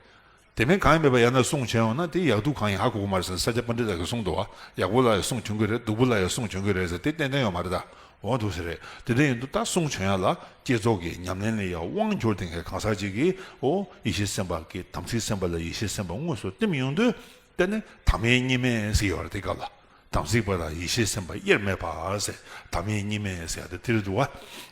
དེ་མིན་གང་ཡང་མེད་པ་ཡང་ན་གསུང་བྱོན་ཡོང་ན་དེ་ཡག་སྡུག་གང་ཡང་ཧ་གོ་གི་མ་རེད་ཟེར། ས་སྐྱ་པཎྜི་ཏ་གིས་གསུངས་འདུག་བ། ཡག་པོ་ལ་ཡང་གསུང་བྱོན་གྱི་རེད། སྡུག་པོ་ལ་ཡང་གསུང་བྱོན་གྱི་རེད་ཟེར། དེ་ཏན་ཏན་ཡོད་མ་རེད་ད། འོ་འདུག་ཟེར་རེད། དེ་འདྲ་ཡིན་དུས་ད་གསུང་བྱོན་ཡ་ལ་བསྐྱེད་རྫོགས་ཀྱི་ཉམས་ལེན་ལ་ཡང་དབང་འབྱོར་ལྡན་གྱི་གང་ཟག་ཅིག་གིས་ཨོ་ཡེ་ཤེས་སེམས་དཔའ་གི་དམ་ཚིག་སེམས་དཔའ་ལ་ཡེ་ཤེས་སེམས་དཔའ་དངོས་སུ་བསྟིམ་ཡོང་དུས་དེ་ནི་དམ་ཡེ་གཉིས་མེད་ཟེར་ཡོད་རེད། དེ་སྐབས་ལ་དམ་ཚིག་པ་དང་ཡེ་ཤེས་སེམས་དཔའ་དབྱེར་མེད་པ་ཟེར། དམ་ཡེ་གཉིས་མེད་ཟེར་ཡ་དེ་དེ་རེད་འདུག་བ།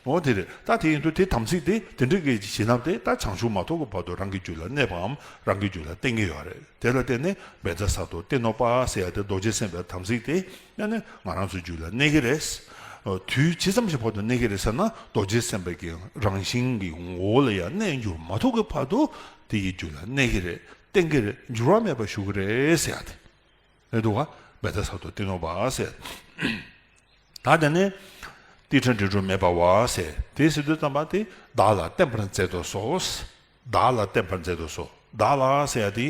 འོ་དེ་རེད། ད་དེ་ཡིན་དུས་དེ་དམ་ཚིག་དེ་དེ་འདྲ་གི་བྱིན་རླབས་དེ་ད་བྱང་ཆུབ་མ་ཐོབ་ཀྱི་བར་དུ་རང་གི་རྒྱུད་ལ་གནས་པའམ་རང་གི་རྒྱུད་ལ་བརྟེན་གྱི་ཡོད་རེད། དེ་ལ་བརྟེན་ནས་བཛྲ་སཏྭ་ཏེ་ནོ་པ་ཟེར་ཡ་དེ་རྡོ་རྗེ་སེམས་དཔའི་དམ་ཚིག་དེ་ཡང་ནི་ང་རང་ཚོའི་རྒྱུད་ལ་གནས་ཀྱི་རེད། དུས་ཇི་ཙམ་ཞིག་བར་དུ་གནས་ཀྱི་རེད་ཟེར་ན་རྡོ་རྗེ་སེམས་དཔའི་གི་རང་བཞིན་གྱི་ངོ་བོ་ལ་ཡང་གནས་འགྱུར་མ་ཐུབ་ཀྱི་བར་དུ་དེ་ཡི་རྒྱུད་ལ་གནས་ཀྱི་རེད། བརྟན་གྱི་རེད། འགྱུར་བ་མེད་པར་བཞུགས་ཀྱི་རེད་ཟེར་ཡ་དེ་རེད་འདུག་བ། བཛྲ་སཏྭ་ཏེ་ནོ་པ་ཟེར། ད་དེ་ནས་ཏིཊ་འབྲས་བུ་མེད་པ་བ་ཟེར། དེ་ཟེར་དུས་ཙམ་པ་དེ་བདག་ལ་བརྟེན་པར་མཛད་དུ་གསོལ། བདག་ལ་བརྟེན་པར་མཛད་དུ་གསོལ། བདག་ལ་ཟེར་ཡ་དེ་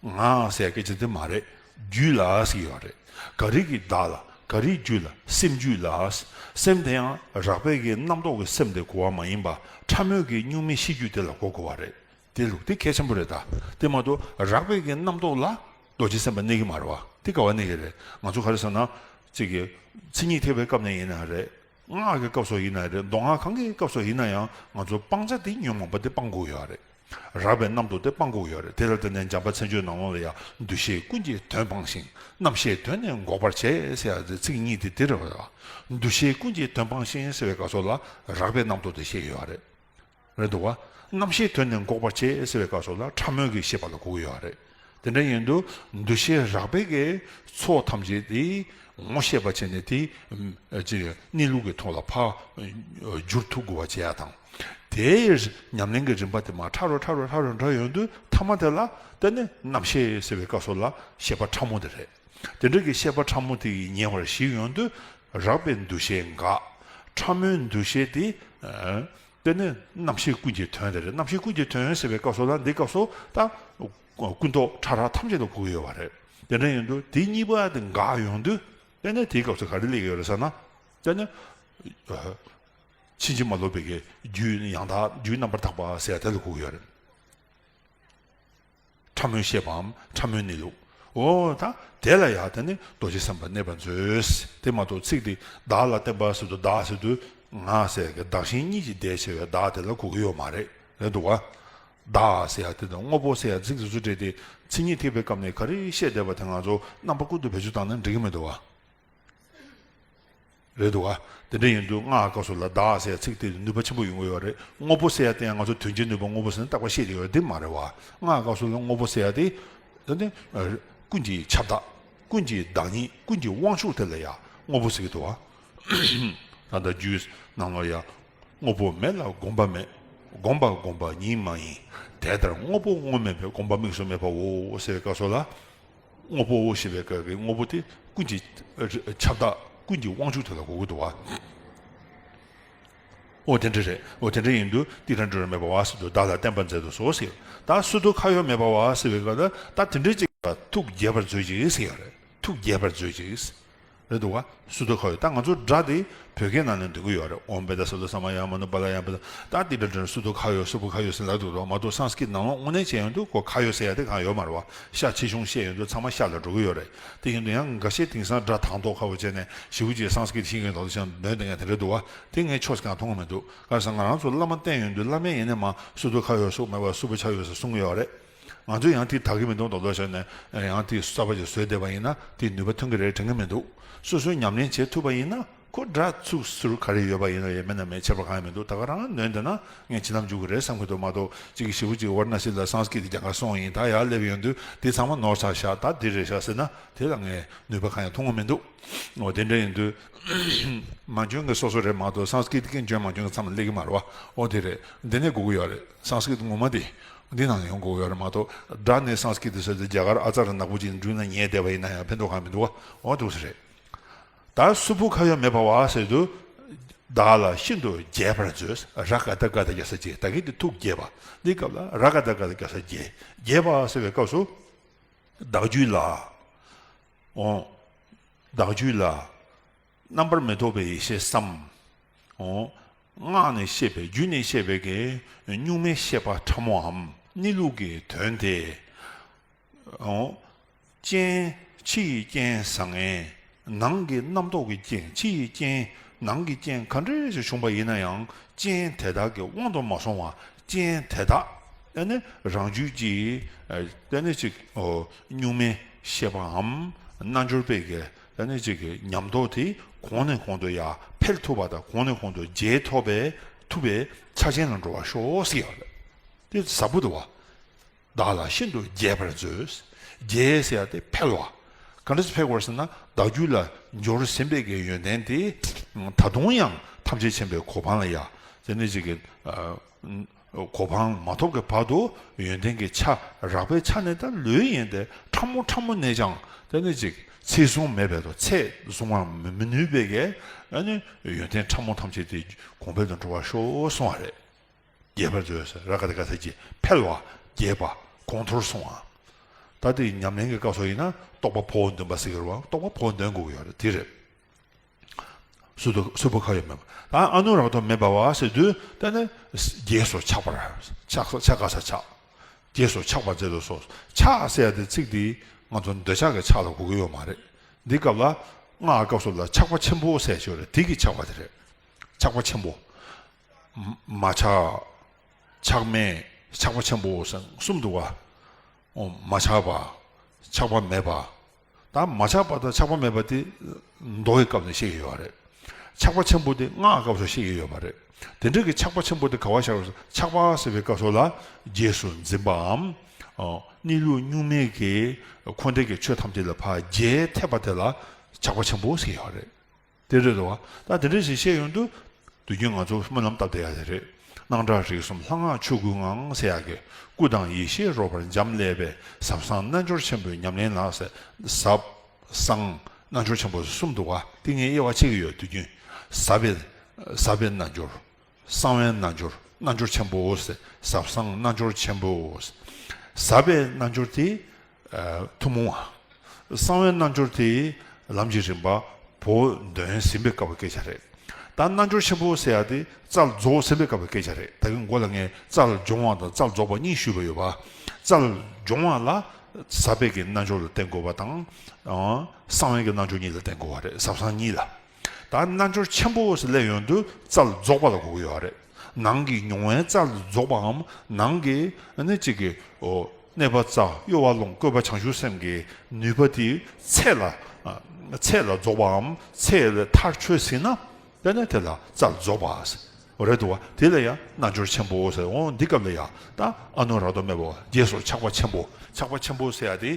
ང་ཟེར་ཡ་སྐད་ཆ་དེ་མ་རེད། རྒྱུད་ལ་ཟེར་ཡོད་རེད། ག་རེ་གི་བདག་ལ། ག་རེ་རྒྱུད་ལ། སེམས་རྒྱུད་ལ། སེམས་དེ་ཡང་རགས་པའི་གི་རྣམ་རྟོག་གི་སེམས་དེ་གོ་བ་མ་ཡིན་པ་ཕྲ་མོའི་གི་གཉུག་མའི་ཤེས་རྒྱུད་དེ་ལ་གོ་དགོས་པ་རེད། དེ་ལུགས་དེ་གལ་ཆེན་པོ་རེད་ད། དེ་མ་གཏོགས་རགས་པའི་གི་རྣམ་རྟོག་ལ་རྡོ་རྗེ་སེམས་དཔའ་གནས་ཀྱི་མ་རེད་བ། དེ་ག་བ་གནས་ཀྱི་རེད། ང་ཚོ་ག་རེ་ཟེར་ན། གཅིག་གི་མཚན་ཉིད་ཐེག་པའི་སྐབས་ནས་ཡིན་ན་རེད། སྔགས་ཀྱི་སྐབས་སུ་ཡིན་ན་རེད། མདོ་སྔགས་གང་གི་སྐབས་སུ་ཡིན་ན་ཡང་ང་ཚོ་སྤང་བྱ་དེ་ཉོན་མོངས་པ་དེ་སྤང་དགོས་ཡོད་རེད། རགས་པའི་རྣམ་རྟོག་དེ་སྤང་དགོས་ཡོད་རེད། དེ་ལ་བརྟེན་ནས་འཇམ་དཔལ་མཚན་བརྗོད་ནང་ལོགས་ལ་ཡང་འདུ་ཤེས་ཀུན་གྱི་དོན་སྤངས་ཤིང་། རྣམ་ཤེས་དོན་ནི་འགོག་པར་བྱེད་ཟེར་ཡ་དེ་ཚིག་གཉིས་དེ་དེ་རེད་བ། འདུ་ཤེས་ཀུན་གྱི་དོན་སྤངས་ཤིང་ཟེར་བའི་སྐབས་སུ་ལ་རགས་པའི་རྣམ་རྟོག་དེ་བཤད་ཡོད་རེད། རེད་འདུག་བ། རྣམ་ཤེས་དོན་ནི་འགོག་པར་བྱེད་ཟེར་བའི་སྐབས་སུ་ལ་ཕྲ་མོའི་གི་ཤེས་པ་ལ་གོ་གི་ཡོད་རེད། དེ་འདྲ་ཡིན་དུས་འདུ་ཤེས་རགས་པའི་གི་ཚོགས་ཐམས་ཅད་དེ་ངོ་ཤེས་པ་བྱས་ནས་དེ་ཅི་གནས་ལུགས་ཀྱི་ཐོག་ལ་ཕར་བསྒྱུར་ཐུབ་དགོས་པ་བྱེད་ཡ་དང་། དེའི་ཉམས་ལེན་གྱི་རིམ་པ་དེ་མར་ཕྲ་རུ་ཕྲ་རུ་ཕྲ་རུ་འགྲོ་ཡོང་དུས་ཐ་མ་དེ་ལ་དེ་ནི་རྣམ་ཤེས་ཟེར་བའི་སྐབས་སུ་ལ་ཤེས་པ་ཕྲ་མོ་དེ་རེད། དེ་འདྲ་གི་ཤེས་པ་ཕྲ་མོ་དེ་ཡིས་ཉེ་བར་ཞི་ཡོང་དུས་རགས་པའི་འདུ་ཤེས་འགག། ཕྲ་མོའི་འདུ་ཤེས་དེ། དེ་ནི་རྣམ་ཤེས་ཀུན་གྱི་དོན་དེ་རེད། རྣམ་ཤེས་ཀུན་གྱི་དོན་ཟེར་བའི་སྐབས་སུ་ལ་འདི་སྐབས་སུ་ད་ཀུན་རྟོག་ཕྲ་རགས་ཐམས་ཅད་ལ་གོ་གི་ཡོད་པ་རེད། དེ་འདྲ་ཡིན་དུས་དེ་གཉིས་པ་དེ་འགག་ཡོང་དུས་དེ་ནས་དེའི་སྐབས་སུ་ག་རེ་སླེབས་ཀྱི་ཡོད་རེད་ཟེར་ན། དེ་ནས་ཕྱིན་ཅི་མ་ལོག་པའི་གི་རྒྱུད་ཡང་དག་རྒྱུད་རྣམ་པར་དག་པ་ཟེར་ཡ་དེ་ལ་གོ་གི་ཡོད་རེད། ཕྲ་མོའི་ཤེས་པའམ་ཕྲ་མོའི་གནས་ལུགས། འོ་ད་དེ་ལ་ཡང་དེ་ནི་རྡོ་རྗེ་སེམས་དཔའ་གནས་པར་མཛོད། དེ་མ་གཏོགས་ཚིག་དེ་བདག་ལ་བརྟེན་པ་ཟེར་དུས་བདག་ཟེར་དུས་ང་ཟེར་གི་བདག་གཞན་གཉིས་ཀྱི་ཟླས་ཕྱེ་བའི་བདག་དེ་ལ་གོ་གི་ཡོད་མ་རེད། རེད་འདུག་ག་བདག་ཟེར་ཡ་དེ་དང་དངོས་པོ་ཟེར་ཡ་ཚིག་དེ་ཚོ་སྦྲེལ་ཏེ་མཚན་ཉིད་ཐེག་པའི་སྐབས་ནས་ག་རེ་བཤད་བསྡད་པ་དེ་ང་ཚོ་རྣམ་པ་ཀུན་ཏུ་བེད་སྤྱོད་བཏང་ན་འགྲིག་གི་མི་འདུག་ག་རེད་འདུག་ག་དེ་འདྲ་ཡིན་དུས་སྔགས་སྐབས་སུ་ལ་བདག་ཟེར་ཚིག་དེ་ནུས་པ་ཆེན་པོ་ཡོང་གི་ཡོད་རེད། དངོས་པོ་ཟེར་ཡ་དེ་ཡང་ང་ཚོ་དོན་གྱི་ནུས་པ་དངོས་པོ་ཟེར་ནས་བཏགས་པ་བཤད་ཀྱི་ཡོད་རེད། དེ་མ་རེད་བ། སྔགས་སྐབས་སུ་ལ་དངོས་པོ་ཟེར་ཡ་དེ་དེ་ནི་ཀུན་གྱི་ཁྱབ་བདག་ཀུན་གྱི་བདག་ཉིད་ཀུན་གྱི་དབང་ཕྱུག་དེ་ལ་ཡང་དངོས་པོ་ཟེར་གྱི་འདུག་བ། ད་ལྟ་རྒྱུད་ནང་ལ་ཡང་དངོས་པོ་མེད་ལ་བསྒོམ་པ་མེད། བསྒོམ་པ་བསྒོམ་པ་ཉིད་མ་ཡིན། དེ་ལྟར་དངོས་པོ་དངོས་མེད་པའི་བསྒོམ་པ་དམིགས་སུ་མེད་པའོ་ཟེར་བའི་སྐབས་སུ་ལ། དངོས་པོ་ཞེས་པའི་སྐབས་ཀྱི་དངོས་པོ་དེ་ཀུན་གྱི་ཁྱབ་བདག་ཀུན་གྱི་དབང་ཕྱུག་དེ་ལ་གོ་གི་འདུག་བ། འོ་དེ་འདྲ་རེད། འོ་དེ་འདྲ་ཡིན་དུས་ཏིལ་འབྲུ་མེད་པ་བ་ཟེར་དུས་བདག་ལ་བརྟེན་པར་མཛད་དུ་གསོལ་ཟེར། ད་སུ་ཏོ་ཁ་ཡོ་མེད་པ་བ་ཟེར་བའི་སྐབས་ལ་ད་དེ་འདྲའི་ཅིག་ལ་ཐུགས་དགྱེས་པར་མཛོད་ཅིག་ཟེར་ཡོད་རེད། ཐུགས་དགྱེས་པར་མཛོད་ཅིག་རེད་འདུག་བ། སུ་ཏོ་ཁ་ཡོ། ད་ང་ཚོ་སྒྲ་དེ་བོད་སྐད་ནང་ནས་འདོན་གྱི་ཡོད་རེད། ཨོཾ་བེ་ཏ་སུ་ཏོ་ས་མ་ཡ་མ་ནུ་པ་ལ་ཡ་པ་ཏ། ད་ཏིལ་འབྲུ་སུ་ཏོ་ཁ་ཡོ་སུ་པོ་ཁ་ཡོ་ཟེར་ལབ་འདུག་རོ། མ་གཏོགས་སཾ་སྐྲྀཏ་ནང་ལོགས་དངོས་གནས་བྱས་ཡོང་དུས་ཁོ་ཁ་ཡོ་ཟེར་ཡ་དེ་གང་ཡོད་མ་རེད་བ། ཤ་ཆེ་ཆུང་བཤད་ཡོང་དུས་ཚང་མ་ཤ་ལ་འགྲོ་གི་ཡོད་རེད། དེ་ཡིན་དུས་ཡང་འགའ་ཤས་དེང་སང་སྒྲ་དང་ཐོག་ཁ་བོ་བྱས་ནས་ཞེ་པོ་ཅིག་སཾ་སྐྲྀཏ་ཤེས་མཁན་དང་དུ་ཞང་འདོན་བསྡད་མཁན་དེ་འདྲ་འདུག་བ། དེ་ངས་ཆོས་སུ་གང་མཐོང་གི་མི་འདུག་ག་རེ་ཟེར་ན་ང་རང་ཚོ་བླ་མ་བསྟེན་ཡོང་དུས་བླ་མས་ཡིན་ནའི་མ་སུ་ཏོ་ཁ་ཡོ་སུ་མེད་པ་སུ་པོ་ཁ་ཡོ་ཟེར་གསུང་གི་ཡོད་རེད། ང་ཚོས་ཡང་དེ་དག་གི་མི་འདུག་མདོག་མདོག་བྱས་ནས་ཡང་དེ་གསར་པ་ཅིག་བཟོས་བསྡད་པ་ཡིན་ན་དེ་ནུས་པ་ཐོན་གི་རེད་དྲན་གི་མི་འདུག་སོ་སོས་ཉམས་ལེན་བྱེད་ཐུབ་པ་ཡིན་ན་ཁོ་སྒྲ་ཚུགས་ཟུར་ག་རེ་ཡོད་པ་ཡིན་ན་ཡང་མེད་ན་མེད་ཁྱད་པར་གང་ཡང་མི་འདུག་ད་ག་རང་ནོན་བསྡད་ན་ངས་ཇི་ལྟར་འཇུག་གི་རེད་བསམ་གི་འདུག་མ་གཏོགས་གཅིག་གིས་ཞེ་པོ་ཅིག་ཝཱ་ར་ཎ་སི་ལ་སཾ་སྐྲྀཏ་དེ་རྒྱ་གར་སོང་ཡིན་ད་ཡར་སླེབས་ཡོང་དུས་དེ་ཚང་མ་ནོར་ཚར་ཤག་ད་འདི་རེད་ཤག་ཟེར་ན་དེ་ལ་ངས་ནུས་པ་གང་ཡང་ཐོན་གི་མི་འདུག་འོ་དེ་འདྲ་ཡིན་དུས་མ་འཇོན་གི་སོ་སོ་རེད་མ་གཏོགས་སཾ་སྐྲྀཏ་སྐད་འཇོན་མ་འཇོན་གི་མཚམས་ལ་སླེབས་གི་མ་རེད་བ། འོ་དེ་རེད། འདི་ནས་སྒུག་གི་ཡོད་རེད། སཾ་སྐྲྀཏ་ངོ་མ་དེ་འདི་ནང་ཡོང་དགོས་ཡོད་རེད་མ་གཏོགས་སྒྲ་ནི་སཾ་སྐྲྀཏ་ཟེར་ཏེ་རྒྱ་གར་ཨ་ཙར་ནག་པོ་ཅིག་འབྲུ་ན་ཉལ་བསྡད་པ་ཡིན་ན་ཡང་ཕན་ཐོགས་གང་མི་འདུག་བ། འོ་འདུག་སེ་རེད། ད་སུ་པོ་ཁ་ཡོ་མེད་པ་བ་ཟེར་དུས་བདག་ལ་ཤིན་ཏུ་དགྱེས་པར་མཛོད། ར་ག་བཏགས་རྒ་བཏགས་རྒྱ་ས་དགྱེས། ད་གིན་དེ་ཐུགས་དགྱེས་པ། འདིའི་སྐབས་ལ་ར་ག་བཏགས་རྒ་བཏགས་རྒྱ་ས་དགྱེས། དགྱེས་པ་ཟེར་བའི་སྐབས་སུ་བདག་རྒྱུད་ལ། འོ། བདག་རྒྱུད་ལ། རྣམ་པར་མི་རྟོག་པའི་ཡེ་ཤེས་སམ། འོ། སྔགས་ནས་བཤད་པའི་རྒྱུད་ནས་བཤད་པའི་གི་གཉུག་མའི་ཤེས་པ་ཕྲ་མོའམ་གནས་ལུགས་ཀྱི་དོན་དེ། འོ། སྤྱན། ཕྱི་ཡི་སྤྱན་བཟང་ངན། ནང་གི་རྣམ་རྟོག་གི་རྐྱེན། ཕྱི་ཡི་སྤྱན། ནང་གི་རྐྱེན་ག་འདྲ་ཞིག་བྱུང་པ་ཡིན་ན་ཡང་རྐྱེན་དེ་དག་གི་དབང་དུ་མ་སོང་བ་རྐྱེན་དེ་དག་ཨ་ནི་རང་རྒྱུད་ཀྱི་ཨ་ནི་ཅིག་འོ་གཉུག་མའི་ཤེས་པའམ་རྣལ་འབྱོར་པའི་གི་ཨ་ནི་ཅིག་གི་ཉམས་རྟོགས་དེ་གོང་ནས་གོང་དུ་ཡར་འཕེལ་ཐུབ་པ་དང་གོང་ནས་གོང་དུ་རྒྱས་ཐུབ་པའི་ཐུབ་པའི་ཆ་རྐྱེན་ལ་འགྲོ་བར་ཤོག་ཟེར་ཡོད་རེད། དེ་ཟབ་པོ་འདུག་བ། བདག་ལ་ཤིན་ཏུ་དགྱེས་པར་མཛོད། དགྱེས་ཟེར་ཡ་དེ་འཕེལ་བ། ག་འདྲ་སེ་འཕེལ་དགོས་ཟེར་ན་བདག་རྒྱུད་ལ་འབྱོར་ཟིན་པའི་གི་ཡོན་ཏན་དེ་ད་དུང་ཡང་ཐམས་ཅད་མཁྱེན་པའི་གོ་འཕང་ལ་ཡ་དེ་ནི་ཅིག་གི་གོ་འཕང་མ་ཐོབ་ཀྱི་བར་དུ་ཡོན་ཏན་གྱི་ཆ་རགས་པའི་ཆ་ནས་ད་ལོས་ཡིན་ཏེ་ཕྲ་མོ་ཕྲ་མོ་ནས་ཀྱང་དེ་ནི་ཅིག་ཚད་བཟུང་མེད་པའི་དོ་ཚད་བཟུང་བར་མི་མི་ནུས་པའི་གི་ཨ་ནི་ཡོན་ཏན་ཕྲ་མོ་ཐམས་ཅད་དེ་གོང་འཕེལ་དུ་འགྲོ་བར་ཤོག་གསུང་བ་རེད། དགྱེས་པར་མཛོད་ཟེར་ར་ག་བཏགས་རྒ་ས་དགྱེས། འཕེལ་བ། རྒྱས་པ། གོང་མཐོར་སོང་བ། ད་དེ་ཉམས་ལེན་གྱི་སྐབས་སུ་ཡིན་ན་རྟོགས་པ་འཕོ་བ་འདོན་པ་ཟེར་གྱི་རེད་བ། རྟོགས་པ་འཕོ་བ་འདོན་དགོས་ཀྱི་ཡོད་རེད། དེ་རེད། སུ་ཏོ་སུ་པོ་ཁ་ཡོ་མེད་པ། ད་ཨ་ནུ་ར་ག་ཏོ་མེད་པ་བ་ཟེར་དུས་ད་ནི་རྗེས་སུ་ཆགས་པར་ཆགས་ཆགས་ག་ས་ཆགས། རྗེས་སུ་ཆགས་པར་མཛད་དུ་གསོལ། ཆགས་ཟེར་ཡ་དེ་ཚིག་འདི་ང་ཚོ་འདོད་ཆགས་ཀྱི་ཆགས་ལ་གོ་གི་ཡོད་མ་རེད། འདི་སྐབས་ལ་སྔགས་སྐབས་སུ་ལ་ཆགས་པ་ཆེན་པོ་ཟེར་ཞིག་ཡོད་རེད། དེ་གི་ཆགས་པ་དེ་རེད། ཆགས་པ་ཆེན་པོ། མ་ཆགས། ཆགས་མེད། ཆགས་པ་ཆེན་པོ་ཟེར་གསུམ་འདུག་བ། འོ་མ་ཆགས་པ། ཆགས་པ་མེད་པ། ད་མ་ཆགས་པ་དང་ཆགས་པ་མེད་པ་དེ་མདོ་ཡི་སྐབས་ནས་བཤད་ཀྱི་ཡོད་རེད། ཆགས་པ་ཆེན་པོ་དེ་སྔགས་སྐབས་སུ་བཤད་ཀྱི་ཡོད་པ་རེད། དེ་འདྲ་གི་ཆགས་པ་ཆེན་པོ་དེ་ག་བ་བཞག་རེད། ཆགས་པ་ཟེར་བའི་སྐབས་སུ་ལ་རྗེས་སུ་འཛིན་པའམ། གནས་ལུགས་གཉུག་མའི་གི་འཁོར་འདས་ཀྱི་ཆོས་ཐམས་ཅད་ལ་ཕར་རྗེས་ཐེབས་པ་དེ་ལ་ཆགས་པ་ཆེན་པོ་ཟེར་ཡོད་རེད། དེ་རེད་དོ། ད་དེ་འདྲ་ཞིག་བཤད་ཡོང་དུས་དུས་རྒྱུན་ང་ཚོ་སྨོན་ལམ་བཏབ་བསྡད་ཡ་དེ་རེད། སྣང་གྲགས་རིག་གསུམ་ལྷ་སྔགས་ཆོས་སྐུའི་ངང་ཟེར་ཡ་གི། སྐུ་དང་ཡེ་ཤེས་རོལ་པར་འབྱམས་ཀླས་པའི། ཟབ་གསང་རྣལ་འབྱོར་ཆེན་པོའི་ཉམས་ལེན་ལ་ཟེར། ཟབ་གསང་རྣལ་འབྱོར་ཆེན་པོ་གསུམ་འདུག་བ། དེ་ངས་དབྱེ་བ་ཕྱེ་གི་ཡོད་དུས་རྒྱུན། ཟབ་པའི་ཟབ་པའི་རྣལ་འབྱོར། གསང་བའི་རྣལ་འབྱོར། རྣལ་འབྱོར་ཆེན་པོ་ཟེར། ཟབ་གསང་རྣལ་འབྱོར་ཆེན་པོ་ཟེར། ཟབ་པའི་རྣལ་འབྱོར་དེ་ཐུན་མོང་བ། གསང་བའི་རྣལ་འབྱོར་དེ་ལམ་གྱི་རིམ་པ་བོད་འདོན་ཟིན་པའི་སྐབས་ཀྱི་སྐད་ཆ་རེད། ད་རྣལ་འབྱོར་ཆེན་པོ་ཟེར་ཡ་དེ་རྩལ་རྫོགས་ཟིན་པའི་སྐབས་ཀྱི་སྐད་ཆ་རེད། ད་གིན་མགོ་ལ་ངས་རྩལ་སྦྱོང་བ་དང་རྩལ་རྫོགས་པ་གཉིས་ཞུས་པ་ཡོད་པ། རྩལ་སྦྱོང་བ་ལ་ཟབ་པའི་གི་རྣལ་འབྱོར་ལ་བརྟེན་དགོས་པ་དང་། ཨང་། གསང་བའི་གི་རྣལ་འབྱོར་གཉིས་ལ་བརྟེན་དགོས་པ་རེད། ཟབ་གསང་གཉིས་ལ། ད་རྣལ་འབྱོར་ཆེན་པོ་ཟེར་སླེབས་ཡོང་དུས་རྩལ་རྫོགས་པ་ལ་གོ་གི་ཡོད་རེད། ནང་གི་མྱོང་བའི་རྩལ་རྫོགས་པའམ་ནང་གི་ནི་གཅིག་གི་ཨོ་གནས་པ་རྩ་གཡོ་བ་སློང་བཀོད་པ་བྱང་ཆུབ་སེམས་ཀྱི་ནུས་པ་དེ་ཚད་ལ་ཨ་ཚད་ལ་རྫོགས་པའམ་ཚད་ལ་མཐར་ཆོད་ཟིན་ན། དེ་ནས་དེ་ལ་རྩལ་རྫོགས་པ་ཟེར་རེད་འདུག་བ། དེ་ལ་ཡང་རྣལ་འབྱོར་ཆེན་པོ་ཟེར། འོ་འདི་སྐབས་ལ་ཡང་ད་ཨ་ནུ་ར་དོ་མེ་བོ་རྗེས་སུ་ཆགས་པ་ཆེན་པོ། ཆགས་པ་ཆེན་པོ་ཟེར་ཡ་དེ་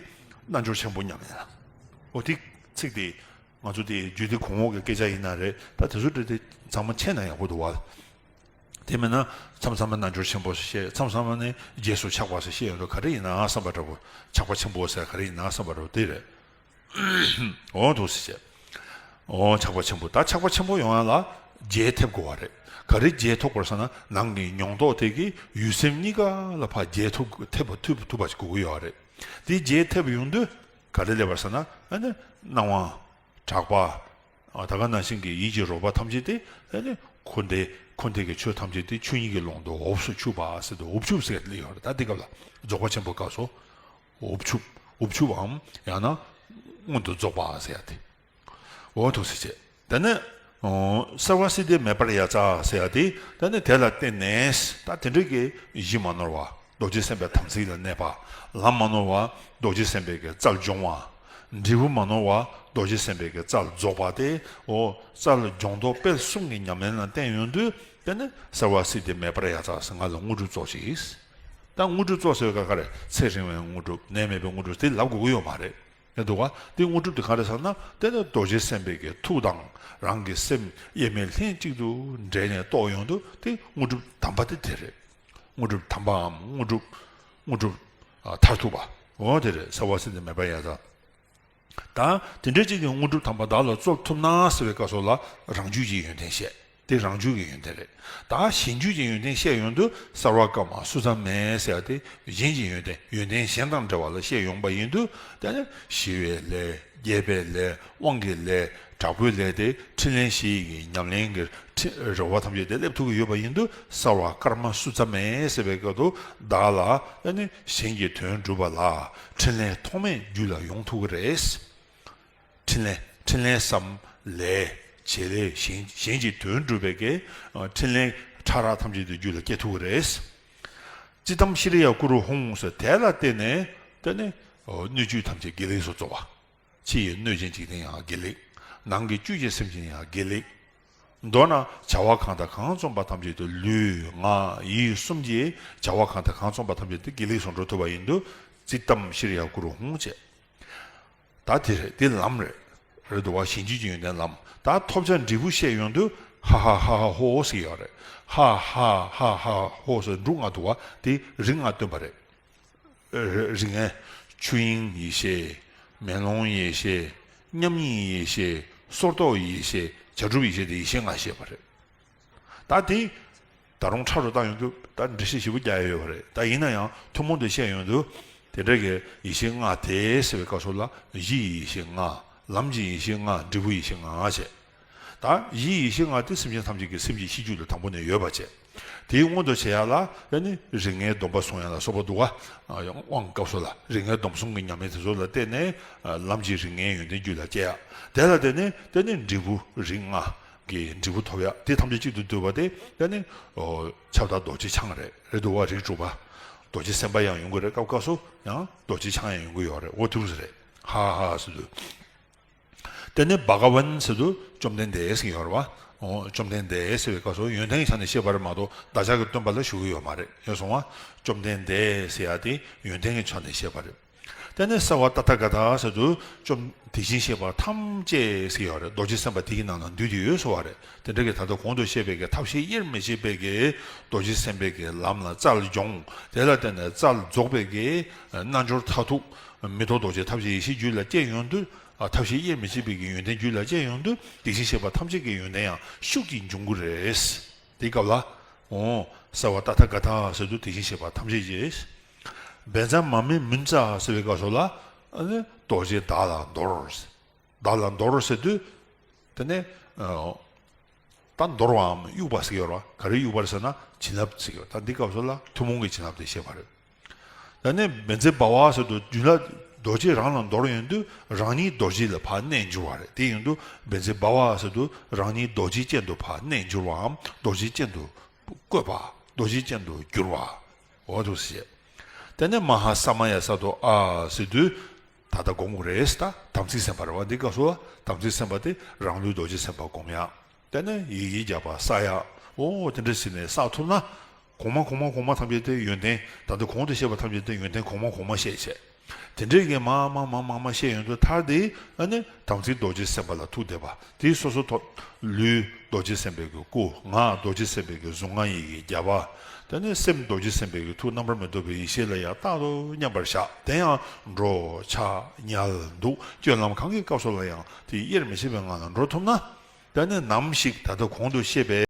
རྣལ་འབྱོར་ཆེན་པོ་མཉམ་ཡིན་ལ། འོ་དེ་ཚིག་དེ། ང་ཚོ་དེ་རྒྱུད་སྡེ་གོང་འོག་གི་སྐད་ཆ་ཡིན་ན་རེད། ད་དེ་ཚོ་དེ་དེ་ཚང་མ་ཤེས་ན་ཡག་པོ་འདུག་བ། དེ་མིན་ན་མཚམས་མཚམས་ན་རྣལ་འབྱོར་ཆེན་པོ་ཞེས་བཤད། མཚམས་མཚམས་ནས་རྗེས་སུ་ཆགས་པ་ཞེས་བཤད་ཡོང་དུས། ག་རེ་ཡིན་ན་བསམ་པ་འདྲ་པོ། ཆགས་པ་ཆེན་པོ་ཟེར་ག་རེ་ཡིན་ན་བསམ་པ་འདྲ་པོ་དེ་རེད། འོ་འདུག་ཟེར་བཤད། འོ་ཆགས་པ་ཆེན་པོ། ད་ཆགས་པ་ཆེན་པོ་ཡོང་ཡ་ལ་རྗེས་ཐེབས་དགོས་པ་རེད། ག་རེ་རྗེས་ཐོབ་དགོས་ཟེར་ན། ནང་གི་མྱོང་རྟོག་དེ་གིས་ཡུལ་སེམས་གཉིས་ཀ་ལ་ཕར་རྗེས་ཐོབ་ཐེབས་པ་ཐུབ་ཐུབ་པ་ཞིག་དགོས་ཀྱི་ཡོད་རེད། དེ་རྗེས་ཐེབས་ཡོང་དུས་ག་རེ་སླེབས་པ་ཟེར་ན། ཨ་ནི་སྣང་བ། གྲགས་པ། ཨ་ད་ག་ནང་བཞིན་གྱི་ཡིད་ཀྱི་རོལ་པ་ཐམས་ཅད་དེ། ཨ་ནི་འཁོར་འདས། འཁོར་འདས་ཀྱི་ཆོས་ཐམས་ཅད་དེ་ཆོས་ཉིད་ཀྱི་ཀློང་དུ་འུབ་སུ་ཆུད་པ་ཟེར་དུས། འུབ་ཆུབ་ཟེར་སླེབས་ཡོད་རེད། ད་འདི་སྐབས་ལ་རྫོགས་པ་ཆེན་པོའི་སྐབས་སུ་འུབ་ཆུབ། འུབ་ཆུབ་བམ་ཡང་ན་མངོན་དུ་རྫོགས་པ་ཟེར་ཡ་དེ། འོ་འདུག་ཟེར་བྱས། དེ་ནས་ཨོ་སརྦ་སིདྡྷི་མེ་བར་ཡ་ཙ་ཟེར་ཡ་དེ། དེ་ནས་དེ་ལ་བརྟེན་ནས། ད་དེ་འདྲ་གི་གཞི་མ་ནོར་བ་རྡོ་རྗེ་སེམས་དཔའི་དམ་ཚིག་ལ་གནས་པ། ལམ་མ་ནོར་བ་རྡོ་རྗེ་སེམས་དཔའི་གི་རྩལ་སྦྱོང་བ། འབྲས་བུ་མ་ནོར་བ་རྡོ་རྗེ་སེམས་དཔའི་གི་རྩལ་རྫོགས་པ་དེ། ཨོ་རྩལ་སྦྱོང་རྟོག་སྤེལ་གསུམ་གྱི་ཉམས་ལེན་ལ་བརྟེན་ཡོང་དུས། དེ་ནས་སརྦ་སིདྡྷི་མེ་བར་ཡ་ཙ་ཟེར། ང་ལ་དངོས་གྲུབ་སྩོལ་ཅིག། ད་དངོས་གྲུབ་སྩོལ་ཟེར་བའི་སྐབས་ཀ་རེ། ཚེ་རིང་བའི་དངོས་གྲུབ། ནད་མེད་པའི་དངོས་གྲུབ་དེ་ལབ་དགོས་ཀྱི་ཡོད་མ་རེད། ཡིན་འདུག་བ། དེ་དངོས་གྲུབ་དེ་ག་རེ་ཟེར་ན། དེ་ནི་རྡོ་རྗེ་སེམས་དཔའི་གི་ཐུགས་དང་རང་གི་སེམས་དབྱེར་མེད་ལྷན་ཅིག་ཏུ་འདྲེས་ནས་རྟོགས་ཡོང་དུས། དེ་དངོས་གྲུབ་དམ་པ་དེ་དེ་རེད། དངོས་གྲུབ་དམ་པའམ་དངོས་གྲུབ། དངོས་གྲུབ་ཨ་མཐར་ཐུག་པ། འོ་དེ་རེད། སརྦ་སིདྡྷི་མེ་བར་ཡ་ཙ། ད་དེ་འདྲའི་ཅིག་གི་དངོས་གྲུབ་དམ་པ་བདག་ལ་སྩོལ་ཐུབ་ན་ཟེར་བའི་སྐབས་སུ་ལ། རང་རྒྱུད་ཀྱི་ཡོན་ཏན་བཤད། དེ་རང་རྒྱུད་ཀྱི་ཡོན་ཏན་རེད། ད་གཞན་རྒྱུད་ཀྱི་ཡོན་ཏན་བཤད་ཡོང་དུས། སརྦ་ཀརྨ་སུ་ཙམ་མེ་ཟེར་ཡ་དེ་གཞན་གྱི་ཡོན་ཏན། ཡོན་ཏན་གཞན་དང་འབྲེལ་བ་ལ་བཤད་ཡོང་པ་ཡིན་དུས། དེ་ནི་ཞི་བའི་ལས། རྒྱས་པའི་ལས། དབང་གི་ལས། དྲག་པོའི་ལས་དེ། ཕྲིན་ལས་བཞི་ཡི་ཉམས་ལེན་གྱི་ཕྲིན་རེ་བ་ཐམས་ཅད་དེ་སླེབས་ཐུབ་ཀྱི་ཡོད་པ་ཡིན་དུས། སརྦ་ཀརྨ་སུ་ཙམ་མེ་ཟེར་བའི་སྐབས་སུ་བདག་ལ། ཨ་ནི་གཞན་གྱི་དོན་སྒྲུབ་པ་ལ་ཕྲིན་ལས་ཐོགས་མེད་རྒྱུད་ལ་ཡོང་ཐུབ་ཀྱི་རེད། ཕྲིན་ལས། ཕྲིན་ལས་སམ་ལས། བྱེད་ལས། གཞན། གཞན་གྱི་དོན་སྒྲུབ་པའི་གི་ཨ་ཕྲིན་ལས་ཕྲ་རགས་ཐམས་ཅད་དེ་རྒྱུད་ལ་སྐྱེ་ཐུབ་ཀྱི་རེད། ཙིཏྟམ་ཤྲི་ཡ་ཀུ་རུ་ཧཱུྃ་ཟེར། དེ་ལ་བརྟེན་ནས་དེ་ནས་ཨོ་སྣོད་བཅུད་ཐམས་ཅད་དགེ་ལེགས་སུ་རྫོགས་པ། ཕྱི་ཡི་སྣོད་ཅན་འཇིག་རྟེན་ཡང་དགེ་ལེགས། ནང་གི་བཅུད་ཀྱི་སེམས་ཅན་ཡང་དགེ་ལེགས། མདོར་ན་བྱ་བ་གང་དང་གང་བརྩམས་པ་ཐམས་ཅད་དུ་ལུས་ངག་ཡིད་གསུམ་གྱི་བྱ་བ་གང་དང་གང་བརྩམས་པ་ཐམས་ཅད་དུ་དགེ་ལེགས་སུ་འགྲོ་ཐུབ་པ་ཡིན་དུས། ཙིཏྟམ་ཤྲི་ཡ་ཀུ་རུ་ཧཱུྃ་བྱས། ད་དེ་རེད། དེ་ལམ་རེད། རེད་འདུག་བ། གཞན་རྒྱུད་ཀྱི་ཡོན་ཏན་ལམ། ད་ཐོབ་བྱ་འབྲས་བུ་བཤད་ཡོང་དུས། ཧ་ཧ་ཧ་ཧ་ཧོ་ཧོ་ཟེར་ཡོད་རེད། ཧ་ཧ་ཧ་ཧ་ཧོ་ཟེར་འབྲུ་ལྔ་འདུག་བ། དེ་རིགས་ལྔ་སྟོན་པ་རེད། རིགས་ལྔ། ཆོས་དབྱིངས་ཡེ་ཤེས། མེ་ལོང་ཡེ་ཤེས། མཉམ་ཉིད་ཡེ་ཤེས། སོར་རྟོག་ཡེ་ཤེས། བྱ་གྲུབ་ཡེ་ཤེས། དེ་ཡེ་ཤེས་ལྔ་བཤད་པ་རེད། ད་དེ་ད་རུང་ཕྲ་རུ་བཏང་ཡོང་དུས། ད་འགྲེལ་བཤད་ཞིབ་པོ་རྒྱག་ཡ་ཡོད་པ་རེད། ད་ཡིན་ན་ཡང་ཐུན་མོང་དུ་བཤད་ཡོང་དུས། དེ་འདྲ་གི་ཡེ་ཤེས་ལྔ་དེ་ཟེར་བའི་སྐབས་སུ་ལ། གཞི་ཡི་ཡེ་ཤེས་ལྔ། ལམ་གྱི་ཡེ་ཤེས་ལྔ། འབྲས་བུ་ཡེ་ཤེས་ལྔ་བྱས། ད་གཞི་ཡི་ཡེ་ཤེས་ལྔ་དེ་སེམས་ཅན་ཐམས་ཅད་ཀྱི་སེམས་ཀྱི་གཤིས་རྒྱུད་ལ་དང་པོ་ནས་ཡོད་པ་བྱས། དེའི་སྔོན་དུ་བྱེད་ཡ་ལ། ཨ་ནི་རིགས་ལྔའི་སྡོམ་པ་བཟུང་ཡ་ལ་སོགས་པ་འདུག་བ། ཨ་དབང་སྐབས་སུ་ལ་རིགས་ལྔའི་སྡོམ་བཟུང་གི་ཉམས་ལེན་དེ་ཚོ་ལ་བརྟེན་ནས། ཨ་ལམ་གྱི་རིགས་ལྔའི་ཡོན་ཏན་རྒྱུད་ལ་སྐྱེ་ཡ། དེ་ལ་བརྟེན་ནས་དེ་ནི་འབྲས་བུ་རིགས་ལྔ་གི་འབྲས་བུ་ཐོབ་ཡ། དེ་ཐམས་ཅད་གཅིག་ཏུ་བསྡུས་པ་དེ། དེ་ནི་ཨོ་ཁྱབ་བདག་རྡོ་རྗེ་འཆང་རེད། རེད་འདུག་བ། རིགས་དྲུག་པ་རྡོ་རྗེ་སེམས་དཔའ་ཡང་ཡོང་གི་རེད། སྐབས་སྐབས་སུ་ཡང་རྡོ་རྗེ་འཆང་ཡང་ཡོང་གི་ཡོད་རེད། འོ་དེ་འདྲ་རེད། ཧ་ཧ་ཧ་ཟེར་དུས། དེ་ནས་བྷ་ག་ཝན་ཟེར་དུས་བཅོམ་ལྡན་འདས་ཟེར་ཡོད་རེད་བ། འོ་བཅོམ་ལྡན་འདས་ཟེར་བའི་སྐབས་སུ་ཡོན་ཏན་གྱི་ཆ་ནས་བཤད་པ་རེད་མ་གཏོགས། བདག་ཅག་གི་སྟོན་པ་ལ་ཞུ་གི་ཡོད་མ་རེད། ཡོད་སོང་བ། བཅོམ་ལྡན་འདས་ཟེར་ཡ་དེ་ཡོན་ཏན་གྱི་ཆ་ནས་བཤད་པ་རེད། དེ་ནས་སརྦ་ཏ་ཐཱ་ག་ཏ་ཟེར་དུས་བཅོམ། དེ་བཞིན་གཤེགས་པ་ཐམས་ཅད་ཟེར་ཡོད་རེད། རྡོ་རྗེ་སེམས་དཔའ་དེ་གི་ནང་ན་འདུས་ཏེ་ཡོད་ཟེར་བ་རེད། དེ་འདྲ་གི་ད་ལྟ་གོང་དུ་བཤད་པའི་གི་ཐབས་ཤེས་དབྱེར་མི་ཕྱེད་པའི་གི་རྡོ་རྗེ་སེམས་དཔའི་གི་ལམ་ལ་རྩལ་སྦྱོང་། དེ་ལ་བརྟེན་ནས་རྩལ་རྫོགས་པའི་གི་རྣལ་འབྱོར་མཐར་ཐུག་མི་རྟོག་རྡོ་རྗེ་ཐབས་ཤེས་ཡེ་ཤེས་རྒྱུད་ལ་སྐྱེ་ཡོང་དུས། ཨ་ཐབས་ཤེས་དབྱེར་མི་ཕྱེད་པའི་གི་ཡོན་ཏན་རྒྱུད་ལ་སྐྱེ་ཡོང་དུས། དེ་བཞིན་གཤེགས་པ་ཐམས་ཅད་ཀྱི་ཡོན་ཏན་ཡང་ཤུགས་ཀྱིས་འབྱུང་གི་རེད། དེའི་སྐབས་ལ། འོ་སརྦ་ཏ་ཐཱ་ག་ཏ་ཟེར་དུས་དེ་བཞིན་གཤེགས་པ་ཐམས་ཅད་ཀྱི། བཛྲ་མ་མི་མུཉྩ་ཟེར་བའི་སྐབས་སུ་ལ། ཨ་ནི་རྡོ་རྗེ་བདག་ལ་འདོར། བདག་ལ་འདོར་ཟེར་དུས། དེ་ནས་ཨ་ད་འདོར་བའམ་གཡུག་པ་ཟེར་གྱི་ཡོད་རེད་བ། ག་རེ་གཡུག་པ་རེད་ཟེར་ན་བྱིན་རླབས་ཟེར་གྱི་ཡོད། ད་འདི་སྐབས་སུ་ལ་ཐུན་མོང་གི་བྱིན་རླབས་དེ་བཤད་པ་རེད། ད་ནས་བཛྲ་བཛྲ་བྷ་བ་ཟེར་དུས་རྒྱུན་ལ་རྡོ་རྗེ་རང་ལ་འདོར་ཡོང་དུས་རང་ཉིད་རྡོ་རྗེ་ལ་ཕར་གནས་འགྱུར་བ་རེད། དེ་ཡིན་དུས་བཛྲ་བཛྲ་བྷ་བ་ཟེར་དུས་རང་ཉིད་རྡོ་རྗེ་ཅན་དུ་ཕར་གནས་འགྱུར་བའམ་རྡོ་རྗེ་ཅན་དུ་བཀོད་པ། རྡོ་རྗེ་ཅན་དུ་འགྱུར་བ། འོ་འདུག་ཟེར། དེ་ནས་མ་ཧཱ་ས་མ་ཡ་ས་ཏྭ་ཨ་ཟེར་དུས་ད་ལྟ་སྒོམ་དགོས་རེད། ད་དམ་ཚིག་སེམས་དཔའ་རེད་བ། འདི་སྐབས་སུ་དམ་ཚིག་སེམས་དཔའ་དེ་རང་ལུས་རྡོ་རྗེ་སེམས་དཔའ་སྒོམ་ཡག་དེ་ནས་ཡི་གེ་བརྒྱ་པ་བསགས་ཡག་འོ་དེ་འདྲ་ཟེར་ནས་བསགས་ཐུབ་ན། གོང་མ་གོང་མ་གོང་མ་ཐམས་ཅད་དེ་ཡོན་ཏན། ད་ལྟ་གོང་དུ་བཤད་པ་ཐམས་ཅད་དེ་ཡོན་ཏན་གོང་མ་གོང་མ་བཤད་བྱས། དེ་འདྲའི་གི་མ་མ་མ་མ་མ་བཤད་ཡོང་དུས་མཐར་དེ་ཨ་ནི་དམ་ཚིག་རྡོ་རྗེ་སེམས་དཔའ་ལ་ཐུག་བསྡད་པ་དེ་སོ་སོ་ཐོག་ལུས་རྡོ་རྗེ་སེམས་དཔའི་གི་སྐུ། ངག་རྡོ་རྗེ་སེམས་དཔའི་གི་གཟུངས་སྔགས་ཡི་གེ་བརྒྱ་པ། དེ་ནས་སེམས་རྡོ་རྗེ་སེམས་དཔའི་གི་ཐུགས་རྣམ་པར་མི་རྟོག་པའི་ཡེ་ཤེས་ལ་ཡང་རྟག་ཏུ་མཉམ་པར་བཞག་དེ་ཡང་འགྲོ་འཆག་ཉལ་འདུག་སྤྱོད་ལམ་གང་གི་སྐབས་སུ་ལ་ཡང་དེ་དབྱེར་མི་ཕྱེད་པའི་ངང་ལ་འགྲོ་ཐུབ་ན། ད་ནི་ནམ་ཞིག་ད་ལྟ་གོང་དུ་བཤད་པའི་